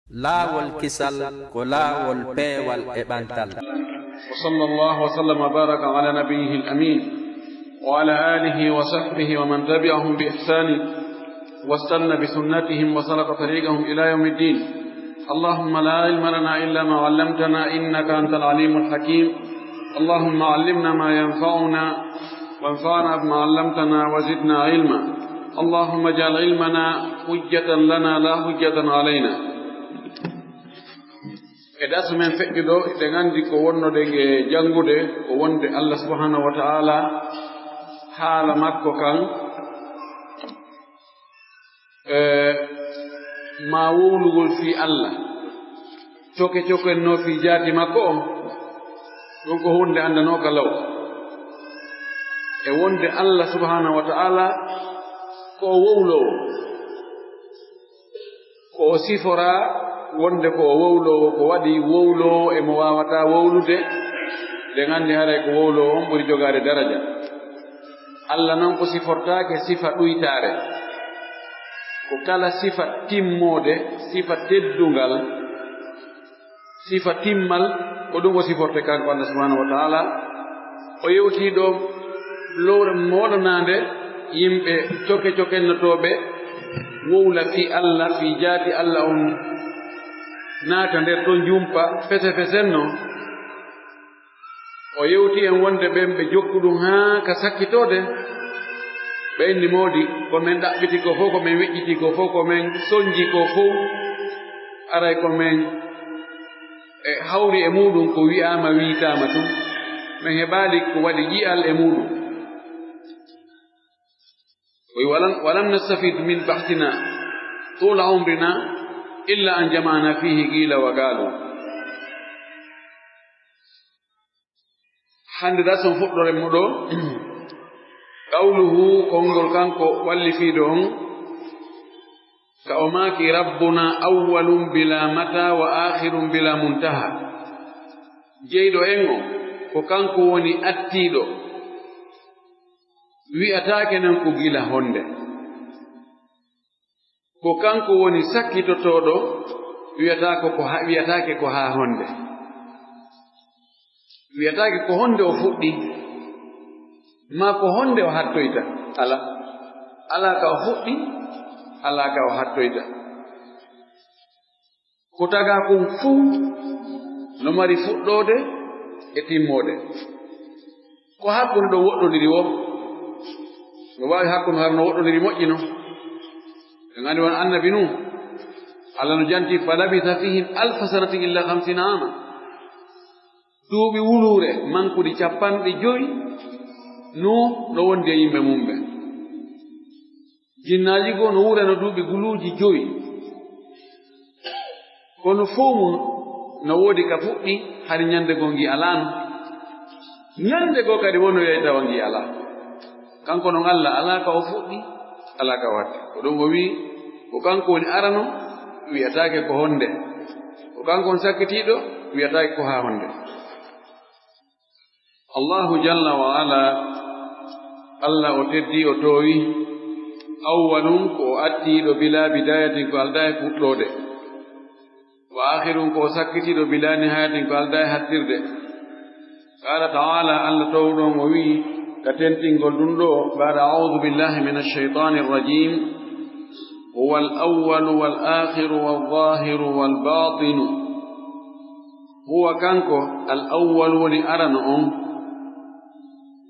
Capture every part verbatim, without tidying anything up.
Laawol kisal ko laawol peewal e ɓantal. وصلى الله وسلم وبارك على نبيه الأمين وعلى آله وصحبه ومن تبعهم بإحسان واستن بسنتهم وسلك طريقهم إلى يوم الدين. اللهم لا علم لنا إلا ما علمتنا إنك أنت العليم الحكيم. اللهم علمنا ما ينفعنا وانفعنا بما علمتنا وزدنا علما. اللهم اجعل علمنا حجة لنا لا حجة علينا. E darsu men feƴƴuɗo, eɗen anndi ko wonnoɗen e janngude, ko wonde Allah subhanahu wa ta'ala haala makko kan, e, ma wowlugol fii Allah, coke coken no fii jaati makko on, ɗum ko huunde anndanooka law. E wonde Allah subhanahu wa ta'ala ko o wowloowo. Ko o siforaa wonde ko o wowloowo, ko waɗi wowloowo e mo waawataa wowlude, ɗen anndi haray ko wowloowo on ɓuri jogaade daraja. Allah non ko sifortaake sifa ɗuytaare, ko kala sifa timmoode, sifa teddungal, sifa timmal, ko ɗum o siforte kanko Allah subhanahu wa ta'ala. O yewtii ɗo lowre moɗanaande yimɓe coke cokennotooɓe wowla fii Allah, fii jaati Allah on naata nder ɗon jumpa fese fesenno. O yewti en wonde ɓen ɓe jokku ɗum haa ka sakkitoode, ɓe inni moodi, ko men ɗaɓɓiti ko fow, ko men weƴƴiti ko fow, ko men sonji ko fow, aray ko men e hawri e muuɗum ko wi'aama, wiitaama tun. Men heɓaali ko waɗi ƴi'al e muuɗum. Wi walam, walam nastafid min bahtina tula umrina illa an jama'ana fihi qila wa qalu. Hande darson fuɗɗore mo ɗo, qawluhu, konngol kanko wallifiiɗo on, ka o maaki, "Rabbuna awwalun bila mata wa akhirun bila muntaha." Jeyɗo en o, ko kanko woni attiiɗo, wi'ataake non ko gila honde. Ko kanko woni sakkitotooɗo, wiyataako ko ha-, wiyataake ko haa honde. Wiyataake ko honde o fuɗɗi, maa ko honde o hattoyta. Ala. Alaa ka o fuɗɗi, alaa ka o hattoyta. Ko tagaa kon fuu no mari fuɗɗoode e timmoode. Ko hakkunde ɗo woɗɗondiri woo, no waawi hakkunde hara no woɗɗondiri moƴƴi non. En anndi won Annabi Nuh, Allah no janti, "Falabitha fihim alfa sanatin illa khamsina ama." Duuɓi wuluure mankuɗi cappanɗe jowi, Nuh no wondi e yimɓe mum ɓen. Jinnaaji goo no wuurano duuɓi guluuji jowi. Kono fow mum no woodi ka fuɗɗi, hari ñande goo ngi alaano. Ñande goo kadi wonoyay tawa ngi alaa. Kanko non Allah, alaa ka o fuɗɗi, alaa ka o hatti. Ko ɗum o wi'i, ko kanko woni arano, wi'ataake ko honde. Ko kanko woni sakkitiiɗo, wi'ataake ko haa honde. Allahu jalla wa ala, Allah o teddi, o toowi, awwalun, ko o attiiɗo, bila bidayatin, ko aldaa e fuɗɗoode, wa akhirun, ko o sakkitiiɗo, bila nihayatin, ko aldaa e hattirde. Qala ta'ala, Allah towɗo on o wi'i, ka tentingol ɗum ɗo, ba'da a'udhu billahi minash shaytanir rajim, huwa al-awwalu wal akhiru wal zahiru wal batinu. Huwa kanko, al-awwalu woni arano on,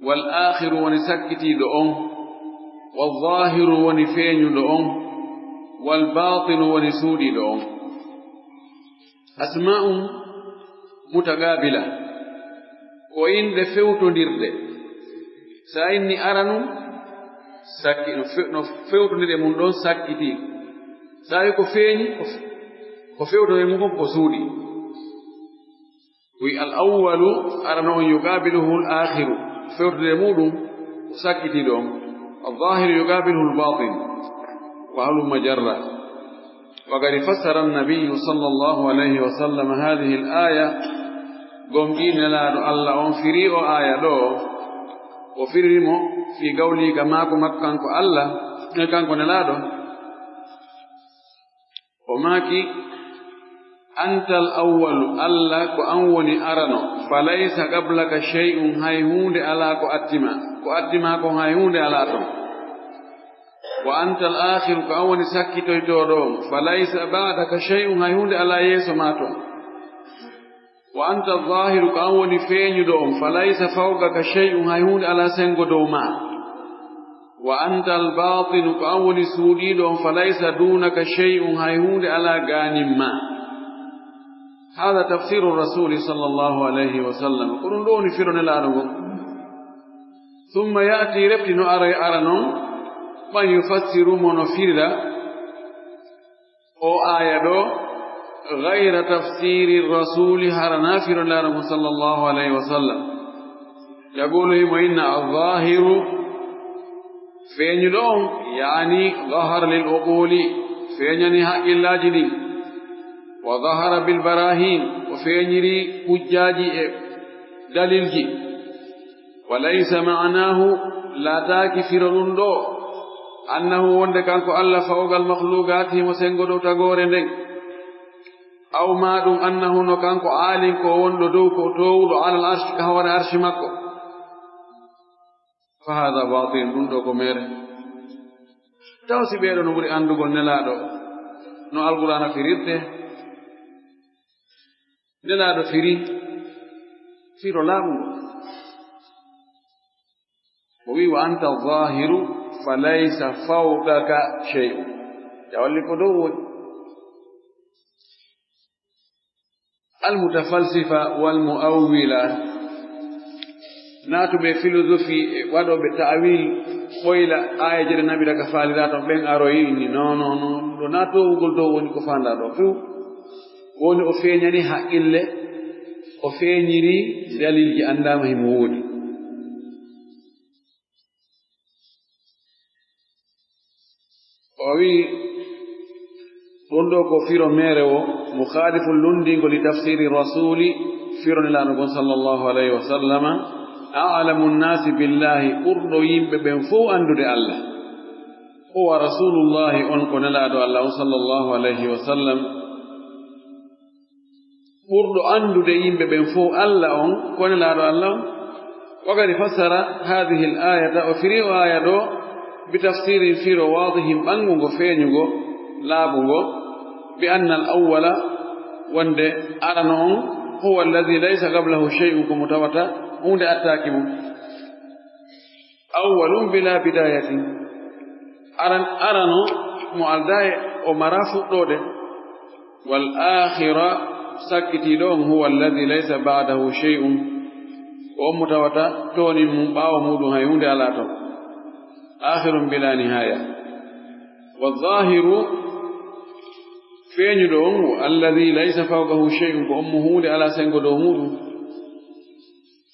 wal akhiru woni sakkitiiɗo on, wal zahiru woni feeñuɗo on, wal batinu woni suuɗiiɗo on. Asma'un mutaqabila, ko inɗe fewtondirɗe. Sa inni aranun, sakki-, no fe-, no fewtondiri e mum ɗon sakkiti. Sa wi ko feeñi, ko f-, ko fewtondiri e mum kon ko suuɗi. Wi al-awwalu, arano on, yuqabiluhu al-akhiru, fewtondiri e muɗum ko sakkitiiɗo on. Al-zahiru yuqabiluhu al-batin, wa halumma jarra. Wa qad fassara an-nabiyyu sallallahu alayhi wa sallam hadhihi al-aya, gomɗii Nelaaɗo Allah on firii o aya ɗo, o firiri mo fii qawlihi, ka maaku makko kanko Allah, e kanko Nelaaɗo, o maaki, Antal awwalu, Alla ko an woni arano, falaysa qablaka shay'un, hay huunde alaa ko attimaa, ko attimaa kon hay huunde alaa ton. Wa antal aakhiru, ko an woni sakkitoytooɗo on, falaysa ba'daka shay'un, hay huunde alaa yeeso maa ton. Wa antal zaahiru, ko an woni feeñuɗo on, falaysa fawqaka shay'un, hay huunde alaa senngo dow maa. Wa antal baatinu, ko an woni suuɗiiɗo on, falaysa duunaka shay'un, hay huunde alaa gaanin maa. Haada tafsiiru rasuuli sallallahu alayhi wa sallam, ko ɗum ɗo woni firo Nelaaɗo ngon. Summa ya'ti, refti no aroy ara non, man yufassiru, mo no firira o aaya ɗo, gayra tafsiiri rasuuli, hara na firo Nelaaɗo ngon sallallahu alayhi wa sallam. Yaqulu, himo inna, al-zaahiru, feeñuɗo on, yaani, zahara lil uquuli, feeñani haqqillaaji ɗin, wa zahara bil baraahiin, o feeñiri hujjaaji e dalilji. Wa laysa ma'naahu, laataaki firo ɗum ɗo, annahu, wonde kanko Alla, fawqal makhluuqaati, himo senngo dow tagoore nden. Aw maa ɗum annahu, no kanko aalin, ko wonɗo dow, ko toowuɗo, alal arshi, ka hoore arshi makko. Fa haada baatil, ɗum ɗo ko meere. Taw si ɓee ɗoo no ɓuri anndugol Nelaaɗo no Alqur'aana firirte? Nelaaɗo firi firo laaɓungo. O wi'i, "Wa anta zaahiru, fa laysa fawqaka shay'un." Jawalli ko dow woni. Almutafalsifa wal mu'awwila, naatuɓe filosofi e waɗooɓe ta'wil, ɓoyla aayeeje ɗe naɓira ka faalira ton, ɓen aroyi inni, "Non, non, non, ɗo naa toowugol dow woni ko faandaa ɗo few." Woni o feeñani haqqille, o feeñiri dalilji anndaama himo woodi. O wi'i, ɗum ɗo ko firo meere wo, mukhalifun, lunndingo, li tafsiri rasuuli, firo Nelaaɗo ngon sallallahu alayhi wa sallama, a'lamu nnaasi billahi, ɓurɗo yimɓe ɓen fow anndude Alla. Huwa rasuulullahi, on ko Nelaaɗo Alla on sallallahu alayhi wa sallam. Ɓurɗo anndude yimɓe ɓen fow Alla on, ko Nelaaɗo Alla on. Wa qad fassara haadihil aayata, o firi o aaya ɗo, bi tafsirin, firo, waadihin, ɓanngungo, feeñungo, laaɓungo, bi annal awwala, wonde arano on, huwa alladhi laysa qablahu shay'un, ko mo tawata huunde attaaki mo. Awwalun bila bidayatin. Aran-, arano mo aldaa e o maraa fuɗɗoode. Wal aakhira, sakkitiiɗo on, huwa alladhi laysa ba'dahu shay'un. Ko on mo tawata toonin mum ɓaawo muuɗum hay huunde alaa ton. Aakhirun bila nihaya. Wa zaahiru, feeñuɗo on, alladhi laysa fawqahu shay'un, ko on mo huunde alaa senngo dow muuɗum.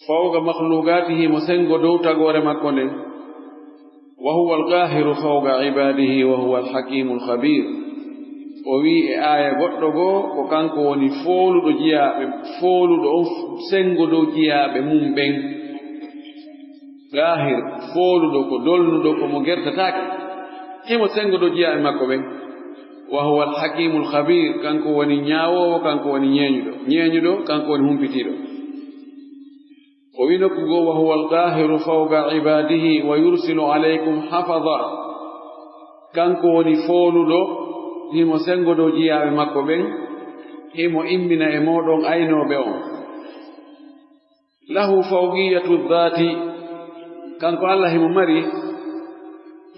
Fawqa makhluqaatihi, mo senngo dow tagoore makko nden. Wa huwa al-qaahiru fawqa ibaadihi wa huwa al-hakiimu al-khabiir. O wi'i e aaya goɗɗo goo, ko kanko woni fooluɗo jiyaaɓe, fooluɗo on senngo dow jiyaaɓe mum ɓen. Qaahir, fooluɗo, ko dolnuɗo, ko mo gertataake. Himo senngo dow jiyaaɓe makko ɓen. Wa huwa al-hakiimu al-khabiir, kanko woni ñaawoowo, kanko woni ñeeñuɗo. Ñeeñuɗo, kanko woni humpitiiɗo. O wi'i nokku goo, "Wa huwa al-qaahiru fawqa ibaadihi wa yursilu alaykum hafaza." Kanko woni fooluɗo, himo senngo dow jiyaaɓe makko ɓen, himo immina e mooɗon aynooɓe on. Lahu fawqiyatu dhaati, kanko Alla himo mari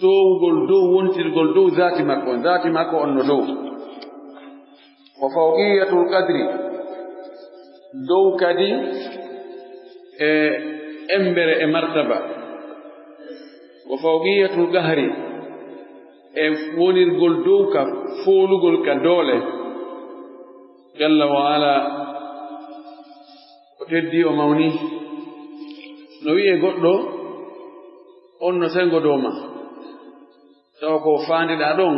toowugol dow, wontirgol dow zaati makko on, zaati makko on no dow. Wa fawqiyatul qadri, dow kadi e embere e martaba. Wa fawqiyatul qahri, e wonirgol dow ka foolugol ka doole. Jalla wa ala, o teddi, o mawni. No wi'e goɗɗo, on no senngo dow ma. Tawa ko faandiɗaa ɗon,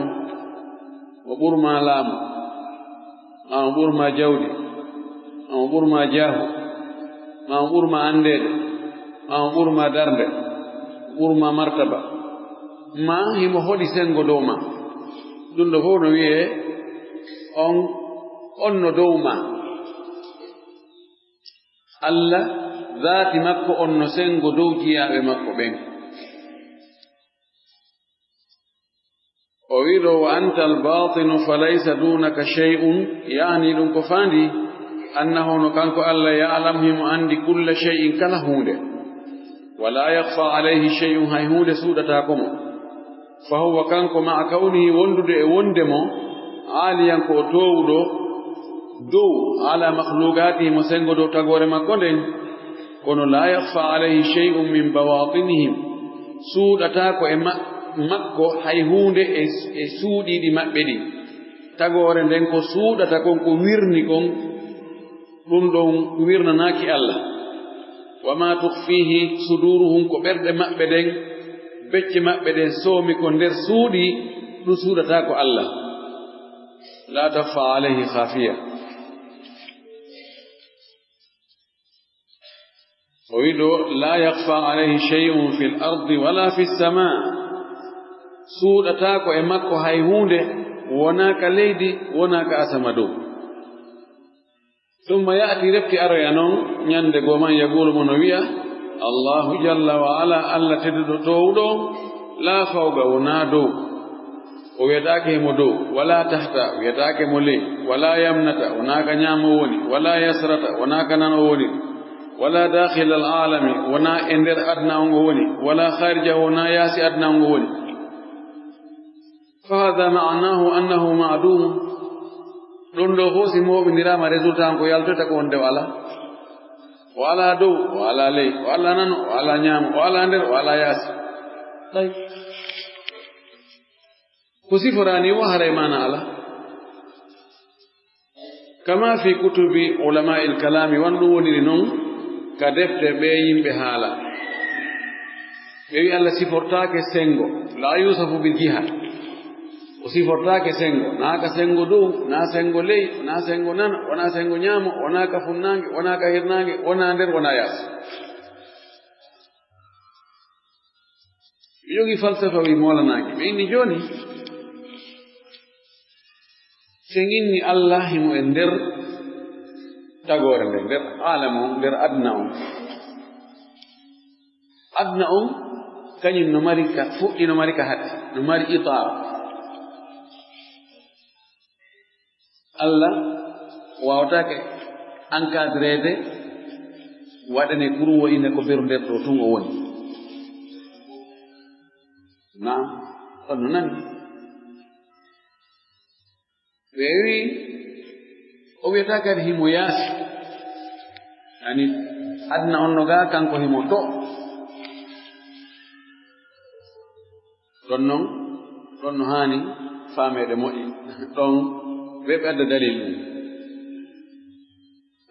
o ɓurmaa laamu, maa o ɓurmaa jawdi, maa o ɓurmaa jaahu, maa o ɓurmaa anndeede, maa o ɓurmaa darnde, ɓurmaa martaba, maa himo hoɗi senngo dow maa. Ɗum ɗo fof no wiyee on On no dow maa. Allah, daati makko on no senngo dow jiyaaɓe makko ɓen. O wi'i ɗoo, "Wa antal baatinu fa laysa duunaka shay'un," yaani ɗum ko faandi, annahu no kanko Allah, "ya'lamu," himo anndi, "kulla shay'in," kala huunde. "Wa laa yakhfa alayhi shay'un," hay huunde suuɗataako mo. "Fa huwa," kanko, "ma'a kawnihi," wondude e wonde mo, "aaliyan," ko o toowuɗo, dow, "ala makhluqaatihi," mo senngo dow tagoore makko nden. Kono, "laa yakhfa alayhi shay'un min bawaatinihim," suuɗataako e ma-, makko hay huunde e, e suuɗiiɗi maɓɓe ɗin. Tagoore nden ko suuɗata kon, ko wirni kon, ɗum ɗon wirnanaaki Allah. "Wa maa tukhfiihi suduuruhum," ko ɓerɗe maɓɓe ɗen, becce maɓɓe ɗen soomi ko nder suuɗi, ɗum suuɗataako Allah. "Laa takhfa alayhi khaafiya." O wi'i ɗoo, "Laa yakhfa alayhi shay'un fil ardi wala fis samaa." Suuɗataako e makko hay huunde, wonaa ka leydi, wonaa ka asama dow. "Thumma ya'ti," refti aroya non, ñande goo man, "yaquulu," mo no wi'a, "Allahu jalla wa ala, Allah tedduɗo toowuɗo on, laa fawqa," wonaa dow. O wiyataake himo dow, "wala tahta," wiyataake mo ley, "wala yamnata," wonaa ka ñaamo woni, "wala yasrata," wonaa ka nano woni, "wala daakhilal aalami," wonaa e nder aduna on o woni, "wala khaarijahu," wonaa yaasi aduna on o woni. "Fa haadha ma'naahu annahu ma'duum." Ɗum ɗoo fof si mooɓindiraama, résultat on ko yaltoyta ko wonde o alaa. O alaa dow, o alaa ley, o alaa nano, o alaa ñaamo, o alaa nder, o alaa yaasi. Tawi. Ko siforaani o haray maana alaa. Kama fi kutubi ulamaa'il kalaami, wano ɗum woniri non ka defte ɓee yimɓe haala. Ɓe wi'i Allah sifortaake senngo, laa yuusafu bil jiha. O sifortaake senngo, naa ka senngo dow, naa senngo ley, naa senngo nano, wonaa senngo ñaamo, wonaa ka funnaange, wonaa ka hirnaange, wonaa nder, wonaa yaasi. Ɓe jogii falsafa, wi moolanaaki. Ɓe inni jooni, si en inni Allah himo e nder tagoore nden, nder aalamu on, nder aduna on. Aduna on, kañum no mari ka fuɗɗi, no mari ka hatti, no mari itaa. Allah waawataake encadreede, waɗane kuruwo ine ko beru nder ɗo tun o woni. Naam, on no nani. Ɓe wi, o wiyata kadi himo yaasi. Ani, aduna on no gaa, kanko himo to. Ɗon non, ɗon no haani faameede moƴƴi. Ɗon, ɓe ɓedda dalil ɗum.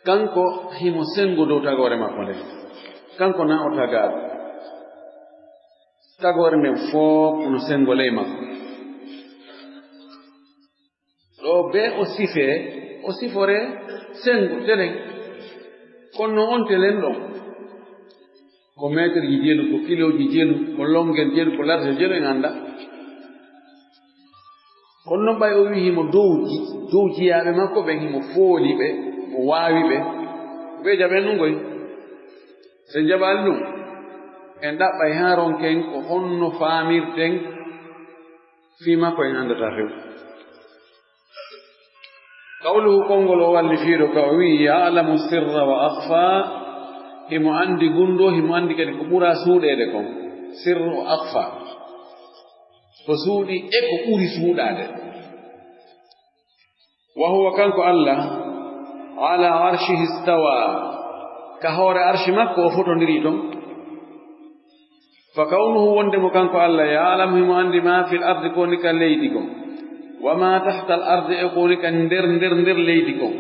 Kanko himo senngo dow tagoore makko nden. Kanko na o tagaaɗo. Tagoore nden fof no senngo ley makko. Ɗo be o sifee, o siforee senngo telen. Kono on telen ɗon, ko meeterji jelu, ko kilooji jelu, ko longueur jelu, ko largeur jelu, en anndaa. Kono noon ɓay o wi'i himo dow ji-, dow jiyaaɓe makko ɓen, himo fooli ɓe, mo waawi ɓe, ɓe jaɓen ɗum koy. So en jaɓaali ɗum, en ɗaɓɓay haa ronken ko honno faamirten fii makko, en anndataa few. Qawluhu, konngol o wallifiiɗo ka o wi'i, "Ya'lamu sirra wa akhfa," himo anndi gunndoo, himo anndi kadi ko ɓura suuɗeede kon. Sirru wa akhfa. Ko suuɗi e ko ɓuri suuɗaade. Wa huwa, kanko Allah, ala arshihi stawa, ka hoore arshi makko o fotondiri ton. Fa kawnuhu, wonde mo kanko Allah, ya'lamu, himo anndi, ma fil ardi, ko woni ka leydi kon, wa ma tahtal ardi, e ko woni ka nder, nder, nder leydi kon,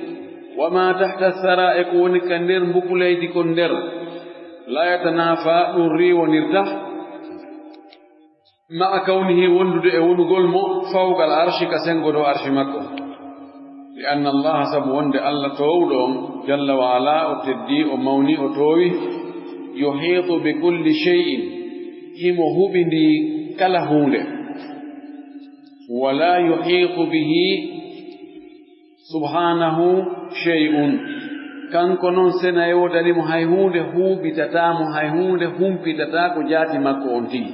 wa ma tahta sara, e ko woni ka nder mbuku leydi kon nder, la yatanafa, ɗum riiwonirta, ma'a kawnihi, wondude e wonugol mo fawqal arshi, ka sengo dow arshi makko. Li anna Allaha, sabu wonde Allah toowuɗo on, jalla wa ala, o teddi, o mawni, o toowi, yuhiitu bi kulli shay'in, himo huɓindi kala huunde. Wala yuhiitu bihi, Subhanahu shay'un. Kanko non sena e wodani mo hay huunde huuɓitataa mo, hay huunde humpitataa ko jaati makko on tigi.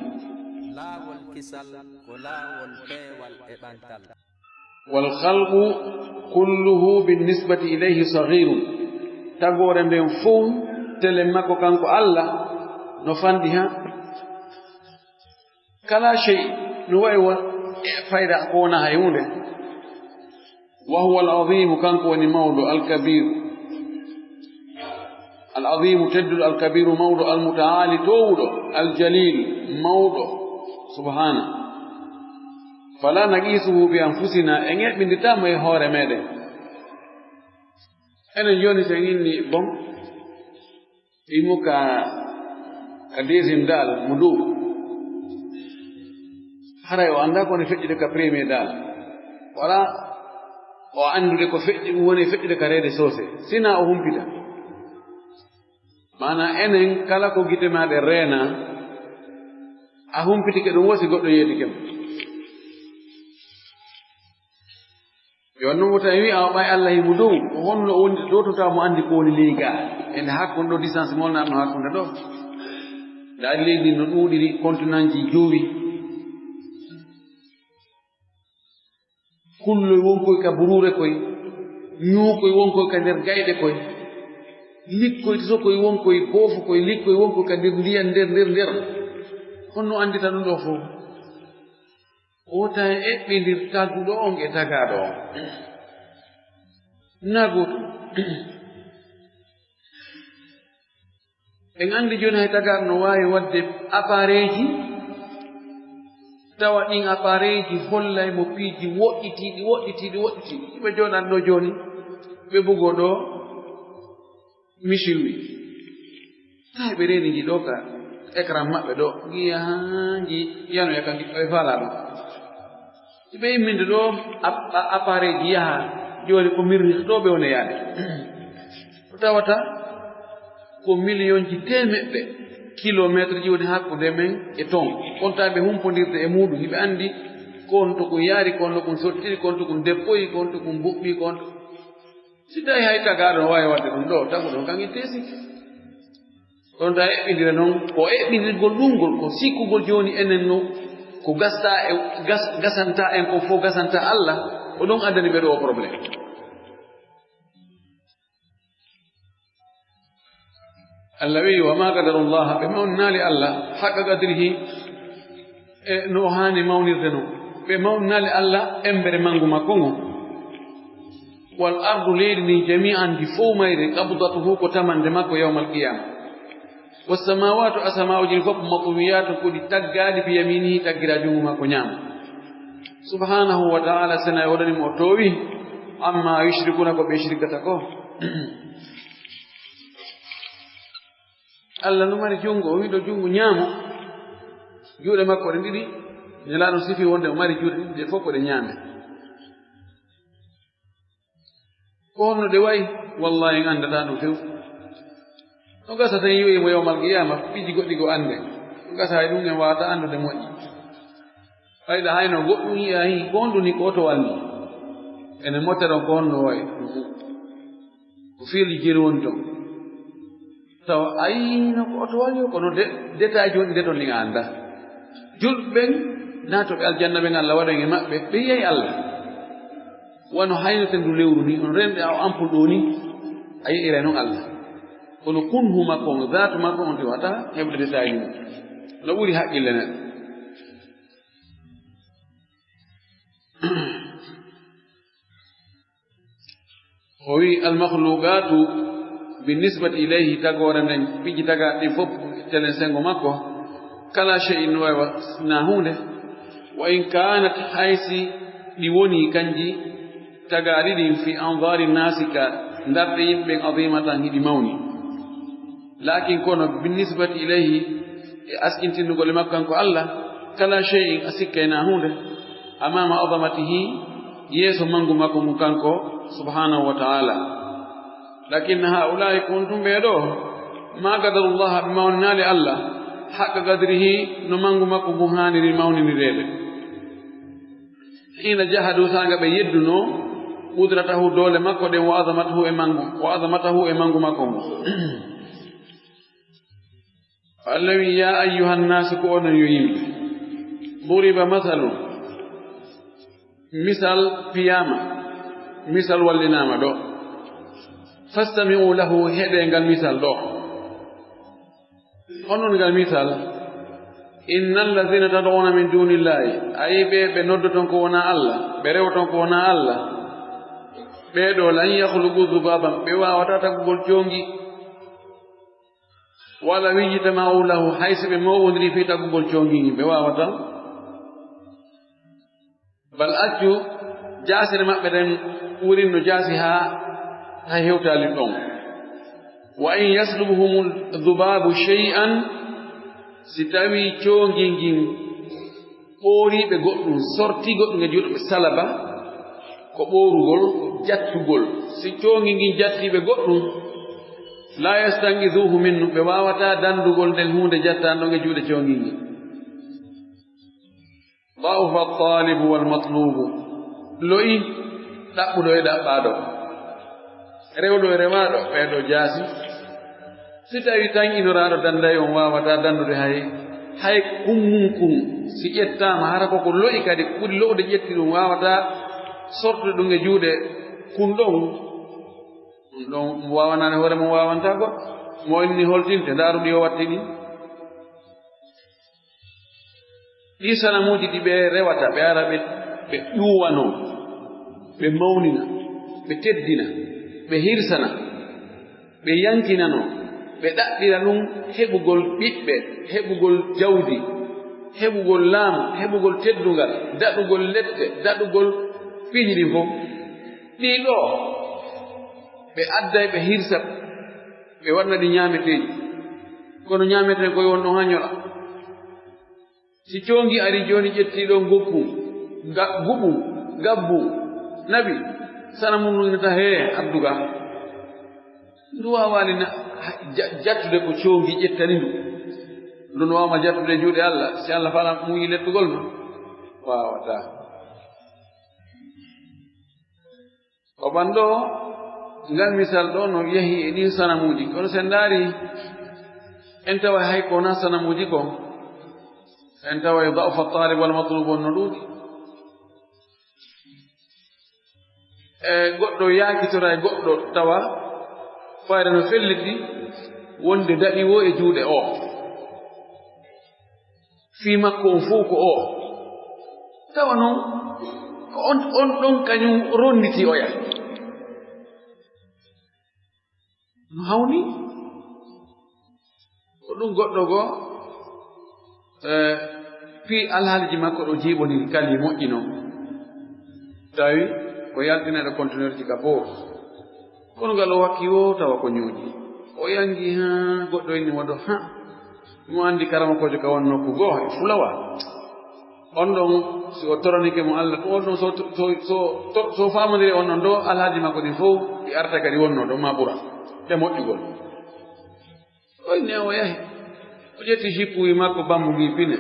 Laawol kisal ko laawol peewal e ɓantal. Wal khalqu kulluhu bin nisbati ilayhi saghirun. Tagoore nden fow, telen makko kanko Allah, no fanɗi ha. Kala shay, no wayi wa-, e fayda ko wona hay huunde. Wa huwa al-azimu, kanko woni mawɗo, al-kabiru. Al-azimu, tedduɗo, al-kabiru, mawɗo, al-muta'ali, toowuɗo, al-jalil, mawɗo, subhana. Fala naqisuhu bi anfusina, en eɓɓinditaa mo e hoore meɗen. Enen jooni so en inni, bon, imo ka, ka deuxième daal mo dow. Haray o anndaa ko woni feƴƴude ka premier daal. Wala o anndude ko feƴƴi, woni feƴƴude ka reede soose. Sina o humpita. Maana enen kala ko gite maaɗe reena, a humpitike ɗum wasi goɗɗo yeetike mo. Yo non wota en wi'a o ɓay Allah himo dow, o honno o woni ɗo tota mo anndi ko woni ley gaa. Ende hakkunde ɗo distance mo wonno hakkunde ɗo. Ndaa leydi no ɗuuɗiri continentji jowi. Kulloy wonkoy ka buruure koy, ñuukoy wonkoy ka nder gayɗe koy, likkoy sokoy wonkoy, boofukoy likkoy wonkoy ka nder ndiyan nder, nder, nder. Honno anndita ɗum ɗo fow? Wota en eɓɓindir taguɗo on e tagaaɗo on. Na gootum. En anndi jooni hay tagaaɗo no waawi waɗde appareilji, tawa ɗin appareilji hollay mo piiji woɗɗitiiɗi, woɗɗitiiɗi, woɗɗitiiɗi. Hiɓe jooɗan ɗo jooni, ɓe bugoo ɗo missile wi. Tawi ɓe reeni nji ɗo ka écran maɓɓe ɗo, ngiya haa nji yanoya ka ngi ɓe faalaa ɗo. Ɓe imminde ɗo ap-, a-, appareilji yaha, jooni ko mirri ɗo ɓe woni yaade. Ko tawata ko millionji teemeɗɗe kilometre ji woni hakkunde men e ton. Kon tawi ɓe humpondirde e muuɗum, hiɓe anndi kon to kun yaari, kon to kun sottiri, kon to kun deppoyi, kon to kun mbuɓɓi, kon to Si tawi hay tagaaɗo no waawi waɗde ɗum ɗo, tagu ɗon kan ittee sikki. Ɗon ta eɓɓindira noon, ko eɓɓindirgol ɗum ngol, ko sikkugol jooni enen no, ko gasta e, gas-, gasanta en kon fof gasanta Allah, ko ɗum addani ɓe ɗo o problème. Allah wi'i, "Wa ma qadarullaha," ɓe mawninaali Allah, "haqqa qadrihi," e no o haani mawnirde non. Ɓe mawninaali Allah embere manngu makko ngun. "Wal ardu," leydi ndin, "jami'an," ndi fow mayre, "qabdatuhu," ko tamande makko, "yawmal qiyama." "Was samawatu," asamaaji ɗin fof, "matwiyatun," ko ɗi taggaaɗi, "bi yaminihi," taggira junngo makko ñaamo. Subhanahu wa ta'ala, sena e woɗani mo o toowi, "amma yushrikuna," ko ɓe shirkata ko. Allah no mari junngo, o wi'i ɗo junngo ñaamo, juuɗe makko ɗe ɗiɗi, Nelaaɗo sifi wonde o mari juuɗe ɗiɗi, ɗe fof ko ɗe ñaame. Ko honno ɗe wayi? Wallahi, en anndataa ɗum few. No gasa tan yi'oyi mo yawmal qiyama, piiji goɗɗi ko annde. No gasa hay ɗum en waawata anndude moƴƴi. Fayda hayno goɗɗum yi'a hi, ko honɗum ni ko oto walni? Ene moteron ko honno wayi? Ko fiirji jeeri woni ton. Tawa ayino ko oto walni o, kono de-, détail woni nde ton ni a annda. Julɓe ɓen naatoɓe aljanna ɓen Allah waɗan e maɓɓe, ɓe yi'ay Allah. Wano hayno ten ndu lewru ni, on renɗe aw ampul ɗo ni, a yi'iray non Allah. Kono kunhu makko on, zaatu makko on, ɗi wata heɓde détail mum. No ɓuri haqqille neɗɗo. O wi'i, "Al-makhluqatu bi nisbati ilayhi," tagoore nden, piiji tagaaɗi ɗin fof, telen sengo makko, "kala shay'in," no wayi wa-, na huunde, "wa in kanat," haysi ɗi woni kanji tagaaɗi ɗin, "fi anzari nasi," ka ndarɗe yimɓe ɓen, "azimatan," hiɗi mawni. Lakin kono, "bin nisbati ilayhi," e askintindugol e makko kanko Allah, "kala shay'in," a sikkayna huunde, "amama azamatihi," yeeso mangu makko ngu kanko subhanahu wa ta'ala. "Lakin ha'ula'i," ko on tun ɓee ɗo, "ma qadarullaha," ɓe mawninaali Allah, "haqqa qadrihi," no mangu makko ngu haaniri mawninireede. "Hina jahadu," saanga ɓe yedduno, قدرته doole makko ɗen, وعظمته e manngu, وعظمته e manngu makko ngu. Allah wi, "Yaa ayyuhan naasu, ko onon yo yimɓe. ضرب مثل, misal piyaama, misal wallinaama ɗo. فاستمعوا له, heɗee ngal misal ɗo." Honɗun ngal misal? "إن الذين تدعون من دون الله, ayi ɓe, ɓe noddoton ko wonaa Allah, ɓe rewoton ko wonaa Allah, ɓee ɗoo, لن يخلقوا ذبابا, ɓe waawataa tagugol coongi. ولو اجتمعوا له, hay si ɓe mooɓondirii fii tagugol coongi ngin, ɓe waawataa." Bal accu jaasere maɓɓe ɗen wurin no jaasi haa, haa hewtaali ɗon. "وإن يسلبهم الذباب شيئا", si tawii coongi ngin ɓoorii ɓe goɗɗun, sortii goɗɗun e juuɗe ɓe, salaba, ko ɓoorugol, ko jattugol. Si coongi ngin jattii ɓe goɗɗun, "لا يستنقذوه منه", ɓe waawataa dandugol nden huunde jattaande ɗon e juuɗe coongi ngin. "ضعف الطالب والمطلوب", lo'i ɗaɓɓuɗo e ɗaɓɓaaɗo, rewɗo e rewaaɗo, ɓee ɗoo jaasi. Si tawii tan inoraaɗo danday on waawataa dandude hay, hay kun mun kun, si ƴettaama, hara ko ko lo'i kadi ɓuri lo'ude ƴetti ɗun, waawataa sortude ɗun e juuɗe kun ɗon, ɗun ɗon mo waawanaani hoore mun waawantaa goɗɗo. Mo inni holtinte, ndaaru ɗi o watti ɗin. Ɗii sanamuuji ɗi ɓe rewata, ɓe ara ɓe, ɓe ƴuwanoo, ɓe mawnina, ɓe teddina, ɓe hirsana, ɓe yankinanoo, ɓe ɗaɓɓira ɗun heɓugol ɓiɓɓe, heɓugol jawdi, heɓugol laamu, heɓugol teddungal, daɗugol lette, daɗugol piiji ɗin fow. Ɗii ɗoo, ɓe adday, ɓe hirsa, ɓe waɗna ɗi ñaameteeji. Kono ñaametee koy won ɗon haa ñola. Si coongi ari jooni, ƴetti ɗon goppu, ga-, guɓu, gabbu, naɓi, sanamu ndun inata, "Hee, addu ga." Ndu waawaali na-, ha-, ja-, jattude ko coongi ƴettani ndu. Ndun waawma jattude e juuɗe Allah, si Allah faalaa muuyi lettugol ma? Waawataa. O ɓanɗo ngal misal ɗo no yahi e ɗin sanamuuji. Kono si en ndaari, en tawa hay ko wonaa sanamuuji ko, en tawa e da'fa talib wal matlub on no ɗuuɗi. E goɗɗo yaakitora e goɗɗo tawa fayre no felliti wonde daɗi wo e juuɗe o. Fii makko on fow ko o. Tawa non, ko on, on ɗon kañum ronditi oya. No hawni? Ko ɗum goɗɗo goo, e, fii alhaaliji makko ɗo jiiɓondiri kali moƴƴi non. Tawi ko yaltinayɗo conteneur ji ka boor. Kono ngal o wakki wo tawa ko ñooƴi. O yangi haa goɗɗo inni mo ɗo, ha, mo anndi karamokoojo ka won nokku goo e fulawa. On ɗon, si o toranike mo Allah, ko on ɗon so, so, so, so, so faamondiri on ɗon ɗo, alhaaji makko ɗin fow ɗi arta kadi wonnoo ɗon ma ɓura ɗe moƴƴugol. O inni o yahi. O ƴetti jippuwi makko bammugi pine.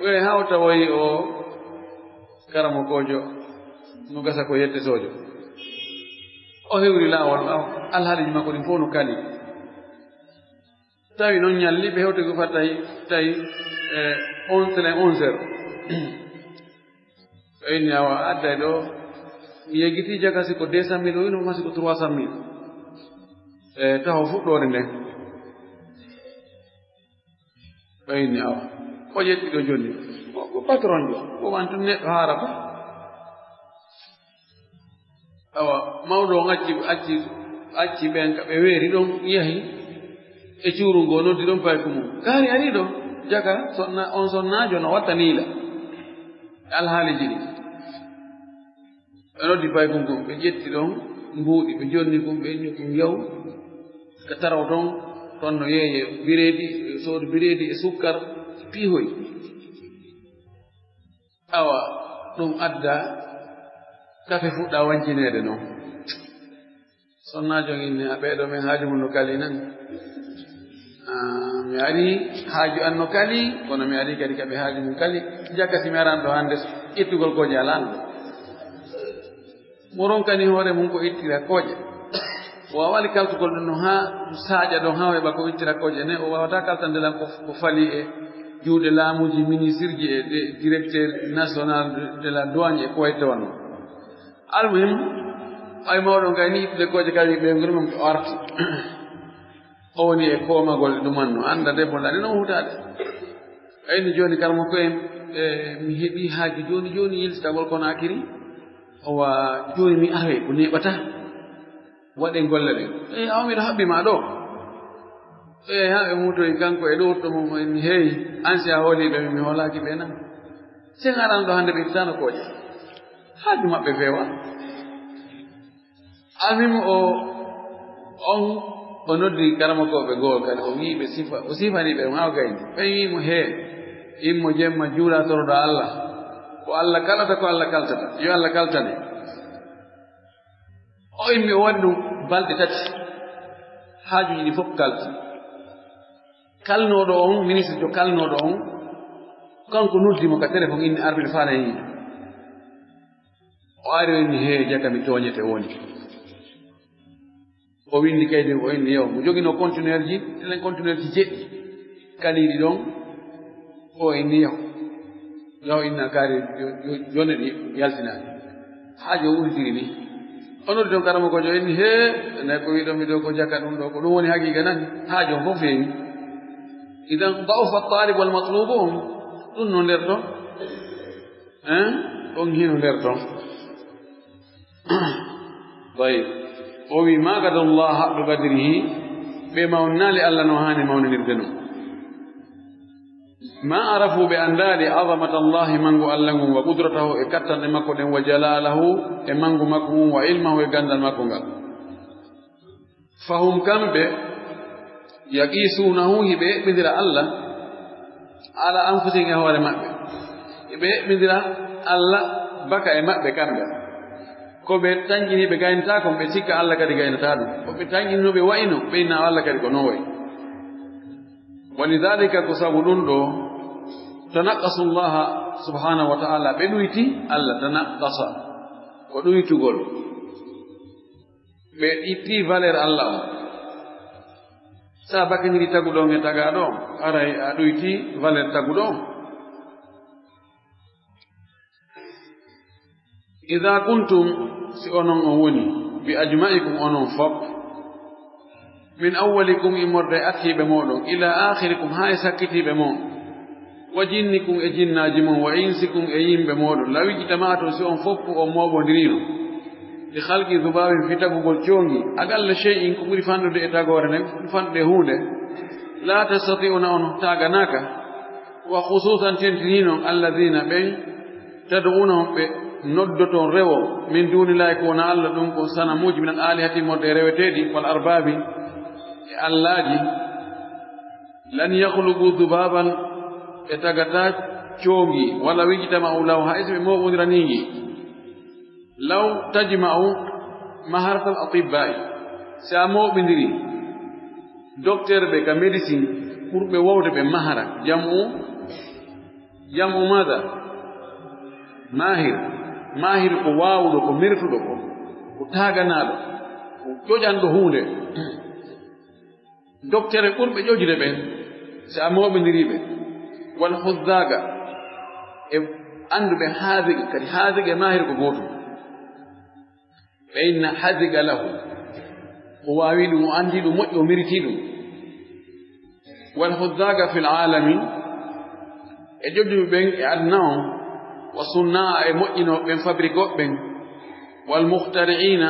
O yahi haa o tawoyi o karamokoojo no gasa ko yettetoojo. O hewri laawol, aw, alhaaliji makko ɗin fow no kali. Tawi noon ñalli ɓe hewti ko fat tawi, tawi, e, onze, tawi onze heures. O inni awa adday ɗo, mi yeggitii jakasi ko deux cent mille, o wino masi ko trois cent mille. E, taho fuɗɗoore nden. O inni awa. O ƴetti ɗo jonni. O, ko patron jo. O wantu neɗɗo haarata. Awa, mawɗo on acci, acci, acci ɓen ka ɓe weeri ɗon, yahi e cuuru ngoo, noddi ɗon payku mum. Kaari arii ɗo, jaka, sonna, on sonnaajo no watta niila. Alhaaliji ɗi. Ɓe noddi payku ngun, ɓe ƴetti ɗon mbuuɗi, ɓe jonni ɗum, ɓe inni ɗum yaw. Ka taraw ton, ton no yeeye bireedi, ɓe soodu bireedi e sukkar, piihoy. Awa, ɗum adda kafe fuɗɗa wancineede noon. Sonnaajo on inni, "A ɓeeɗo men haaju mum no kali nan." "Ah, mi ari haaju an no kali, kono mi ari kadi ka ɓe haaju mum kali. Jaka si mi aran ɗo hannde, ƴettugol gooje alaan ɗo." Mo ronkani hoore mum ko ittira kooƴe. O waawali kaltugol ɗum no haa saaƴa ɗon haa o heɓa ko ittira kooƴe ne, o waawataa kaltande lan ko, ko fali e juuɗe laamuuji, ministirji e ɗe directeur national de, de la douane e ko wayi tawano. Almuhim, ɓay mawɗo ngay ni ittude kooƴe kadi ɓe ngoni mum o arti. O woni e koomagol e ɗuman no annda debbo lani noon hutaade. Ɓayni jooni kala mo ko en, e, mi heɓi haaju jooni jooni yiltitagol Konaakiri. O wa jooni mi aroy ko neeɓata. Waɗen golle ɗen. E, awa miɗo haɓɓi ma ɗo. E, haa ɓe muutoyi kanko e ɗo to mum en heeyi. An si a hooliiɓe mi, mi hoolaaki ɓe nan. Sen aran ɗo hannde ɓe ittano kooƴe. Haaju maɓɓe feewa. Almuhim o, on, o noddi karamokooɓe goo kadi, o wi'i ɓe sifa, o sifani ɓe, maa o gayni. Ɓe wi'i mo, "Hee, immo jemma, juula, toroɗa Allah. Ko Allah kalata, ko Allah kaltata. Yo Allah kaltane." O immi, o waɗi ɗum balɗe tati. Haajuuji ɗi fof kalti. Kalnooɗo on, ministre jo kalnooɗo on, kanko noddi mo ka téléphone, inni arbitre faala e yiide. O ari o inni, "Hee, jaka mi tooñete woni." O windi kaydi, o inni, "Yo." Mo jogino conteneur ji, telen conteneur ji jeɗɗi. Kaliiɗi ɗon, o inni, "Yo." Yo inna kaari, yo, yo, yone ɗi yaltinaani. Haa jo wurtiri ni. O noddi ɗon karamokoojo, o inni, "Hee, ne ko wiɗon mi ɗo ko jaka ɗum ɗo, ko ɗum woni haqiiqa nan?" Haa jo fof feewi. Idan, da'ufa talib wal matlub on, ɗum no nder ɗon. Hein? On hino nder ton. Tayyib. O wi, "Ma qadarullaha haqqa qadrihi," ɓe mawninaali Allah no haani mawninirde non. "Ma arafu," ɓe anndaali, "azamatallahi," manngu Allah ngun, "wa qudratahu," e kattanɗe makko ɗen, "wa jalalahu," e manngu makko ngun, "wa ilmahu," e ganndal makko ngal. Fahum kamɓe, yaqisuunahu hiɓe eɓɓindira Allah, ala anfusihim e hoore maɓɓe. Hiɓe eɓɓindira Allah baka e maɓɓe kamɓe. Ko ɓe tanƴini ɓe gaynataako, ɓe sikka Allah kadi gaynataa ɗum. Ko ɓe tanƴini no ɓe wa'ino, ɓe inna Allah kadi ko no wa'i. Walidhalika ko sabu ɗum ɗo, tanaqqasu Allah subhanahu wa ta'ala, ɓe ɗuyti Allah, tanaqqasa, ko ɗuytugol. Ɓe itti valeur Allah on. Sa bakiniri taguɗo on e tagaɗo on, aray a ɗuyti valeur taguɗo on. Idha kuntum, si onon on woni, bi ajma'ikum onon fop, min awwalikum immorde e attiiɓe mooɗon, ila akhirikum haa e sakkitiiɓe mon. Wa jinnikum e jinnaaji mon, wa insikum e yimɓe mooɗon. Law ijtama'tum si on fof on mooɓondirino. Li khalqi dhubabin fi tagugol coongi. Aqalla shay'in ko ɓuri fanɗude e tagoore nden, ɓuri fanɗude e huunde. La tastati'una on taaganaaka. Wa khususan tentini non alladhina ɓen tad'una on ɓe noddoton rewo. Min dunillahi ko wona Allah ɗum ko sanamuuji min al alihati morde e reweteeɗi wal arbabi e allaaji. Lan yakhluqu dhubaban, ɓe tagata coongi, wala wijtama'u lahu, hay so ɓe mooɓondiranii ngi. Law tajma'u maharatal atibba'i, si a mooɓindiri docteur ɓe ka médecine, ɓurɓe wowde ɓe mahara, jam'u, jam'u mada? Mahir. Mahir ko waawuɗo, ko mertuɗo, ko, ko taaganaaɗo, ko ƴoƴanɗo huunde. Docteur ɓurɓe ƴoƴude ɓen, si a mooɓindirii ɓe, wal huzzaaga, e annduɓe haazigi, kadi haazigi e maahir ko gootum. Ɓe inna haziga lahu, o waawi ɗum, o anndi ɗum moƴƴi, o meritii ɗum. Wal huzzaaga fil aalami, e ƴoƴuɓe ɓen e aduna on, wa sunnaa, e moƴƴinooɓe ɓen, fabrikooɓe ɓen, wal muhtari'iina,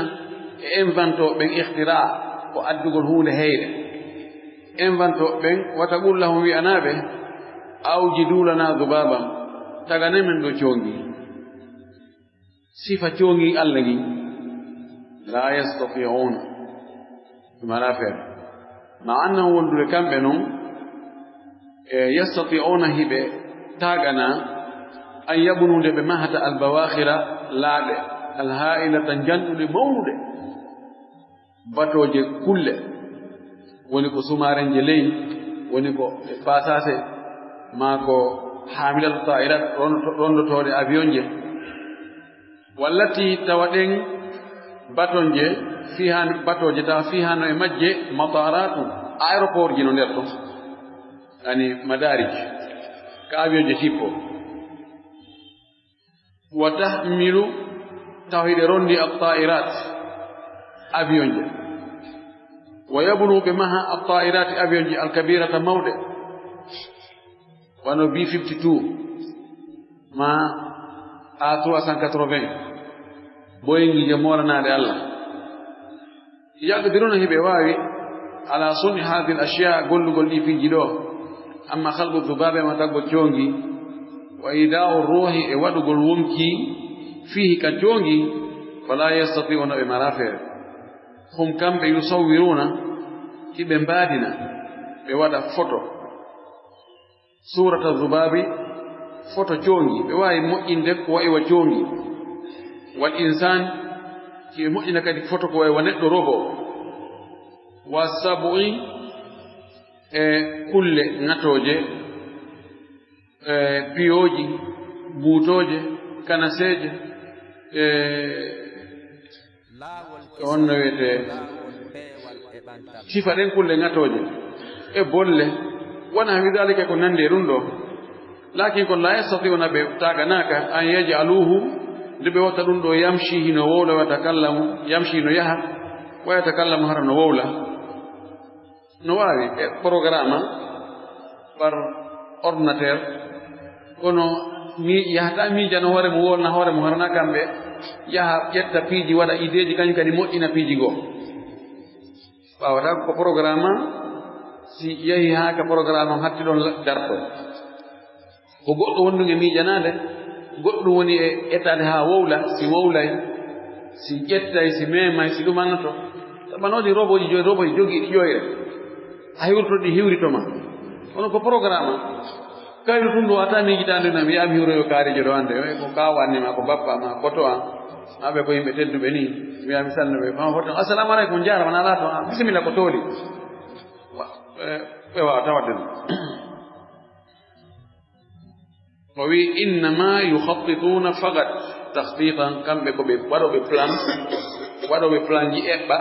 e inventooɓe ɓen, ikhtiraa, ko addugol huunde heyre. Inventooɓe ɓen, wa taqul lahum, wi'anaa ɓe, awjidu lanaa zubaaban, tagane men ɗo coongi. Sifa coongi Allah ngi, laa yastati'uuna, ɓe mara feere. Ma annan wondude kamɓe non, e yastati'uuna hiɓe taagana, an yabnu nde ɓe mahata albawaakhira laaɗe, alhaa'ilata njanɗuɗe mawnuɗe, batooje kulle, woni ko sumaarenje ley, woni ko pasaase, maa ko haamilatu taa'irat, rondoto-, rondotooɗe avion je. Wallati tawa ɗen Batonje fii hano, batooje tawa fii hano e majje mataaratu, aéroport ji no nder ton. Ani madarij, ka avion je tippo. Wa tahmilu, tawa hiɗe rondi at-ta'irat, avion je. Wa yabnu, ɓe maha at-ta'irat, avion je al-kabirata mawɗe. Wano B fifty-two, ma A trois cent quatre-vingts, Boeing je moolanaade Allah. Yaqdiruna, hiɓe waawi, ala sun'i hadhihi al-ashya, gollugol ɗi piiji ɗo. Amma khalqu dhubabi, ma taggo coongi, wa ida'u ruhi, e waɗugol wonki, fihi, ka coongi, fala yastati'una, ɓe mara feere. Hum, kamɓe, yusawwiruna, hiɓe mbaadina, ɓe waɗa photo. Surata dhubabi, photo coongi, ɓe waawi moƴƴinde ko wa'i wa coongi. Wal insan, hiɓe moƴƴina kadi photo ko wa'i wa neɗɗo, robot. Wa sab'i, e kulle ŋatooje, e piyooji, buutooje, kanaseeje, e ko honno wiyetee, sifa ɗen kulle ŋatooje e bolle, wa nahwi dhalika, ko nandi e ɗum ɗo. Lakin ko la yastati'una, ɓe taganaaka, an yaj'aluhu, nde ɓe watta ɗum ɗo, yamshi, hino wowla, wa yatakallamu, yamshi, no yaha, wa yatakallamu, hara no wowla. No waawi e programme par ordinateur, kono mi yahata miijana hoore mum, wolna hoore mum, harana kamɓe yaha ƴetta piiji, waɗa ideeji, kañum kadi moƴƴina piiji goo. Waawata ko programme, si yahi haa ka programme on hatti ɗon darto. Ko goɗɗo wonɗum e miijanaade, goɗɗum woni e etaade haa wowla, si wowlay, si ƴettay, si meemay, si ɗum annoto. Sabu noon ɗi robooji joy, robooji jogiiɗi ƴoyre. A hiwrito ɗi, hiwrito ma. Kono ko programme. Kayru tun ɗo wata miijitaade no wiyaama hiwroyo kaarijo ɗo hannde. Ko kaaw anni ma, ko bappa ma, ko to an. Aɓe ko yimɓe tedduɓe ni. Wiyaama salno ɓe. Ma hoto, "Assalamu aleykum, on jaarama, na laato, ah, bisimilla, ko tooli." Wa-, ɓe, ɓe waawata waɗde ɗum. O wi, "Innama yukhattituna faqat takhtitan", kamɓe ko ɓe waɗooɓe plan, waɗooɓe plan ji eɓɓa,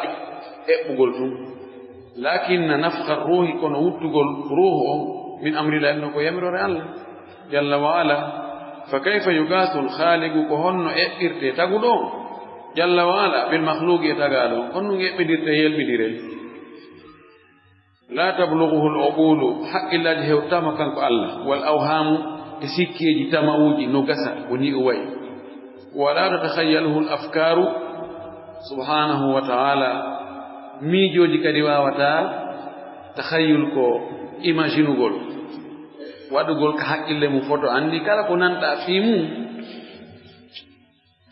eɓɓugol ɗum. "Lakinna nafkha ruhi", kono wuttugol ruhu on, "min amrillah", no ko yamiroore Allah, jalla wa ala. "Fa kayfa yugathu al-khaliqu", ko honno eɓɓirte taguɗo on, jalla wa ala, "bil makhluqi", e tagaaɗo on? Honno eɓɓindirte, yelɓindiree? "La tablughuhu al-uqulu", haqqillaaji hewtaama kanko Allah, "wal awhamu", e sikkeeji, tama'uuji, no gasa, woni o wayi. "Wa la tatakhayyaluhu al-afkaru", subhanahu wa ta'ala, miijooji kadi waawataa takhayyul, ko imaginugol, waɗugol ka haqqille mum foto. Anndi kala ko nanɗaa fii mum,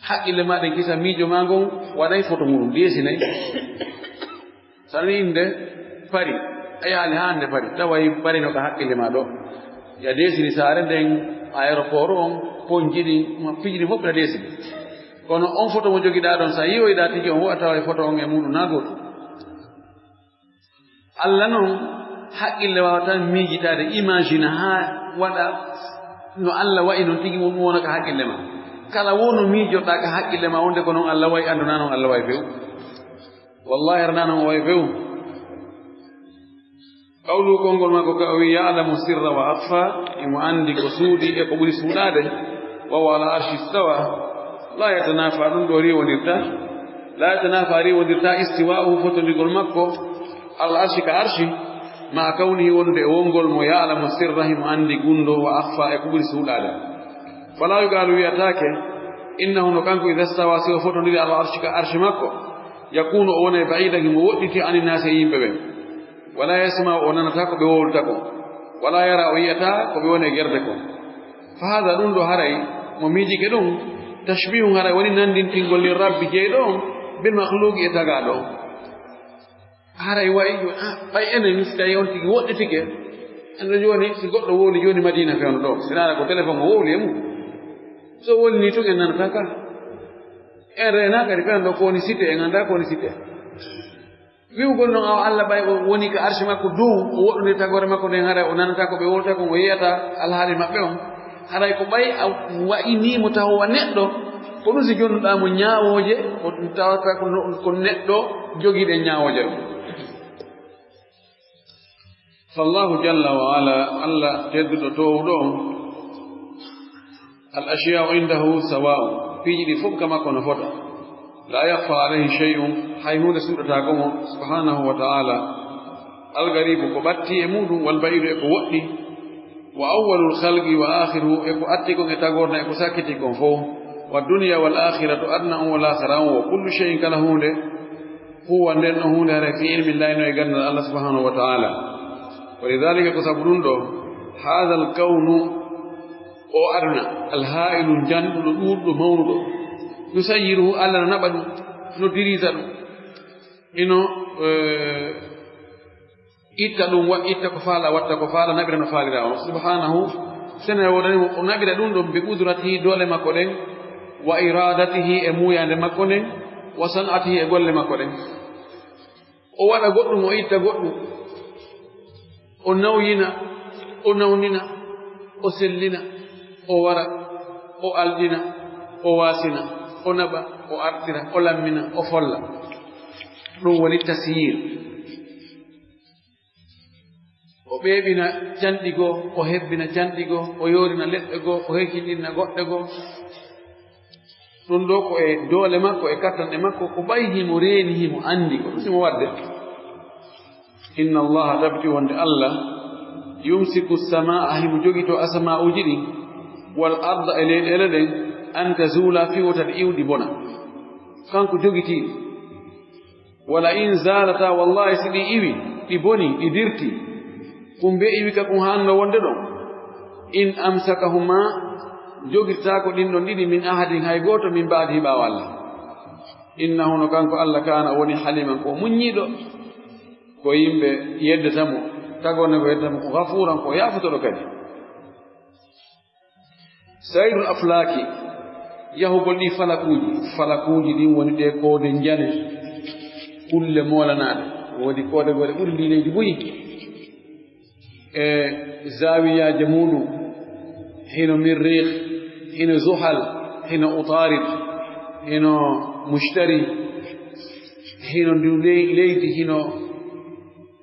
haqqille maa ɗen kisa, miijo maa ngon waɗay foto muɗum, deesinay. Sa nani innde Paris, a yaali haa hannde Paris, taway Paris no ka haqqille maa ɗo. Ya deesini saare nden, aéroport on, ponji ɗin, ma piiji ɗin fof a deesini. Kono on foto mo jogiɗaa ɗon, sa yi'oyɗaa tigi on, wo a taway foto on e muɗum na gootum. Allah noon, haqqille waawata miijitaade, imagina haa waɗa no Allah wa'i noon tigi, won ɗum wona ka haqqille ma. Kala wo no miijoɗaa ka haqqille ma, wonde ko noon Allah wa'i, anndu na noon Allah wa'i few. Wallahi, hara na noon o wa'i few. Qawlu, konngol makko ka o wi, "Ya'lamu sirra wa akhfa", imo anndi ko suuɗi e ko ɓuri suuɗaade. Wa huwa ala arshi stawa, la yatanafa, ɗum ɗo riiwondirta. La yatanafa, riiwondirta, istiwa'uhu, fotondigol makko, al arshi, ka arshi, ma kawnihi, wonde e wongol mo, ya'lamu sirra, himo anndi gunndoo, wa akhfa, e ko ɓuri suuɗaade. Fala yuqalu, wiyataake, innahu, no kanko, idha stawa, si o fotondiri al arshi, ka arshi makko, yakunu, o wonay ba'idan, himo woɗɗiti, ani naasi, e yimɓe ɓen. Wala yasma'u, o nanata ko ɓe wowlata kon. Wala yara, o yi'ata ko ɓe woni e gerde kon. Fa hada, ɗum ɗo haray, mo miijike ɗum, tashbihun, haray woni nanndintingol li rabbi, jeyɗo on, bil makhluqi, e tagaaɗo on. Haray wayi, ah, ɓay enen, si tawi on tigi woɗɗitike, en ɗo jooni, si goɗɗo wowli jooni Madina fewndo ɗo, si naata ko téléphone o wowli e mum. So wowlini tun, en nanata ka. En reena kadi fewndo ko woni cité, en annda ko woni cité. Wi'ugol noon, awa Allah ɓay o woni ka arshi makko dow, o woɗɗondir tagoore makko nden, haray o nanata ko ɓe wowlata kon, o yi'ata alhaali maɓɓe on. Haray ko ɓay a wa'inii mo tawa wa neɗɗo, Kono si jonnuɗaa mo ñaawooje, ko ɗum tawata ko no-, ko neɗɗo jogiiɗe ñaawooje ɗum. Fallahu jalla wa ala, Allah tedduɗo toowuɗo on, al ashiya'u indahu sawa'un, piiji ɗi fof ka makko no fota. La yakhfa alayhi shay'un, hay huunde suuɗataako mo, subhanahu wa ta'ala. Al garibu, ko ɓatti e muɗum, wal ba'idu, e ko woɗɗi. Wa awwalul khalqi wa akhiruhu, e ko atti kon e tagorna, e ko sakkiti kon fof. Wa dunya wal akhiratu, aduna on wal akhira on, wa kullu shay'in, kala huunde, huwa, nden ɗon huunde, hara fi ilmillahi, no e ganndal Allah subhanahu wa ta'ala. Wa lidhalika, ko sabu ɗum ɗo, hadha al kawnu, o aduna, al ha'ilu, njanɗuɗo, ɗuuɗuɗo, mawnuɗo, yusayyiruhu, Allah no naɓa ɗum, no dirisa ɗum. Ino, eh, itta ɗum, wa-, itta ko faala, watta ko faala, naɓira no faalira on. Subhanahu, sene woodani mo, o naɓira ɗum ɗon bi qudratihi, doole makko ɗen, wa iradatihi, e muuyaande makko nden, wa san'atihi, e golle makko ɗen. O waɗa goɗɗum, o itta goɗɗum. O nawyina, o nawnina, o sellina, o wara, o alɗina, o waasina, o naɓa, o artira, o lammina, o folla. Ɗum woni tasyir. O ɓeeɓina canɗi goo, o hebbina canɗi goo, o yoorina leɗɗe goo, o hekinɗinna goɗɗe goo. Ɗum ɗo ko e doole makko, e kattanɗe makko, ko ɓay himo reeni, himo anndi ko ɗum himo waɗde. Inna Allaha, tabiti wonde Allah, yumsiku samaa, himo jogito asamaa'uuji ɗin, wal arda, e leyɗeele ɗen, an tazula, fii wota ɗi iw, ɗi bona. Kanko jogitii ɗi. Wala in zalata, wallahi, si ɗi iwi, ɗi boni, ɗi dirti, kumbe iwi ka kun hanno wonde ɗon. In amsakahuma, jogirtaako ɗin ɗon ɗiɗi, min ahadin, hay gooto, min ba'dihi, ɓaawo Allah. Innahu, no kanko Allah, kana, woni, haliman, ko muññiiɗo, ko yimɓe yeddata mo, tagone ko yeddata mo, ko ghafuran, ko yaafotoɗo kadi. Sayrul aflaaki, yahugol ɗi falakuuji. Falakuuji ɗin woni ɗe koode njane, kulle moolanaaɗe. Woodi koode goo ɗe ɓuri ndi leydi buy. E zaawiyaaje muuɗum, hino Mirriix, hino Zuhal, hino Utaarid, hino Mushtari, hino ndu ley-, leydi, hino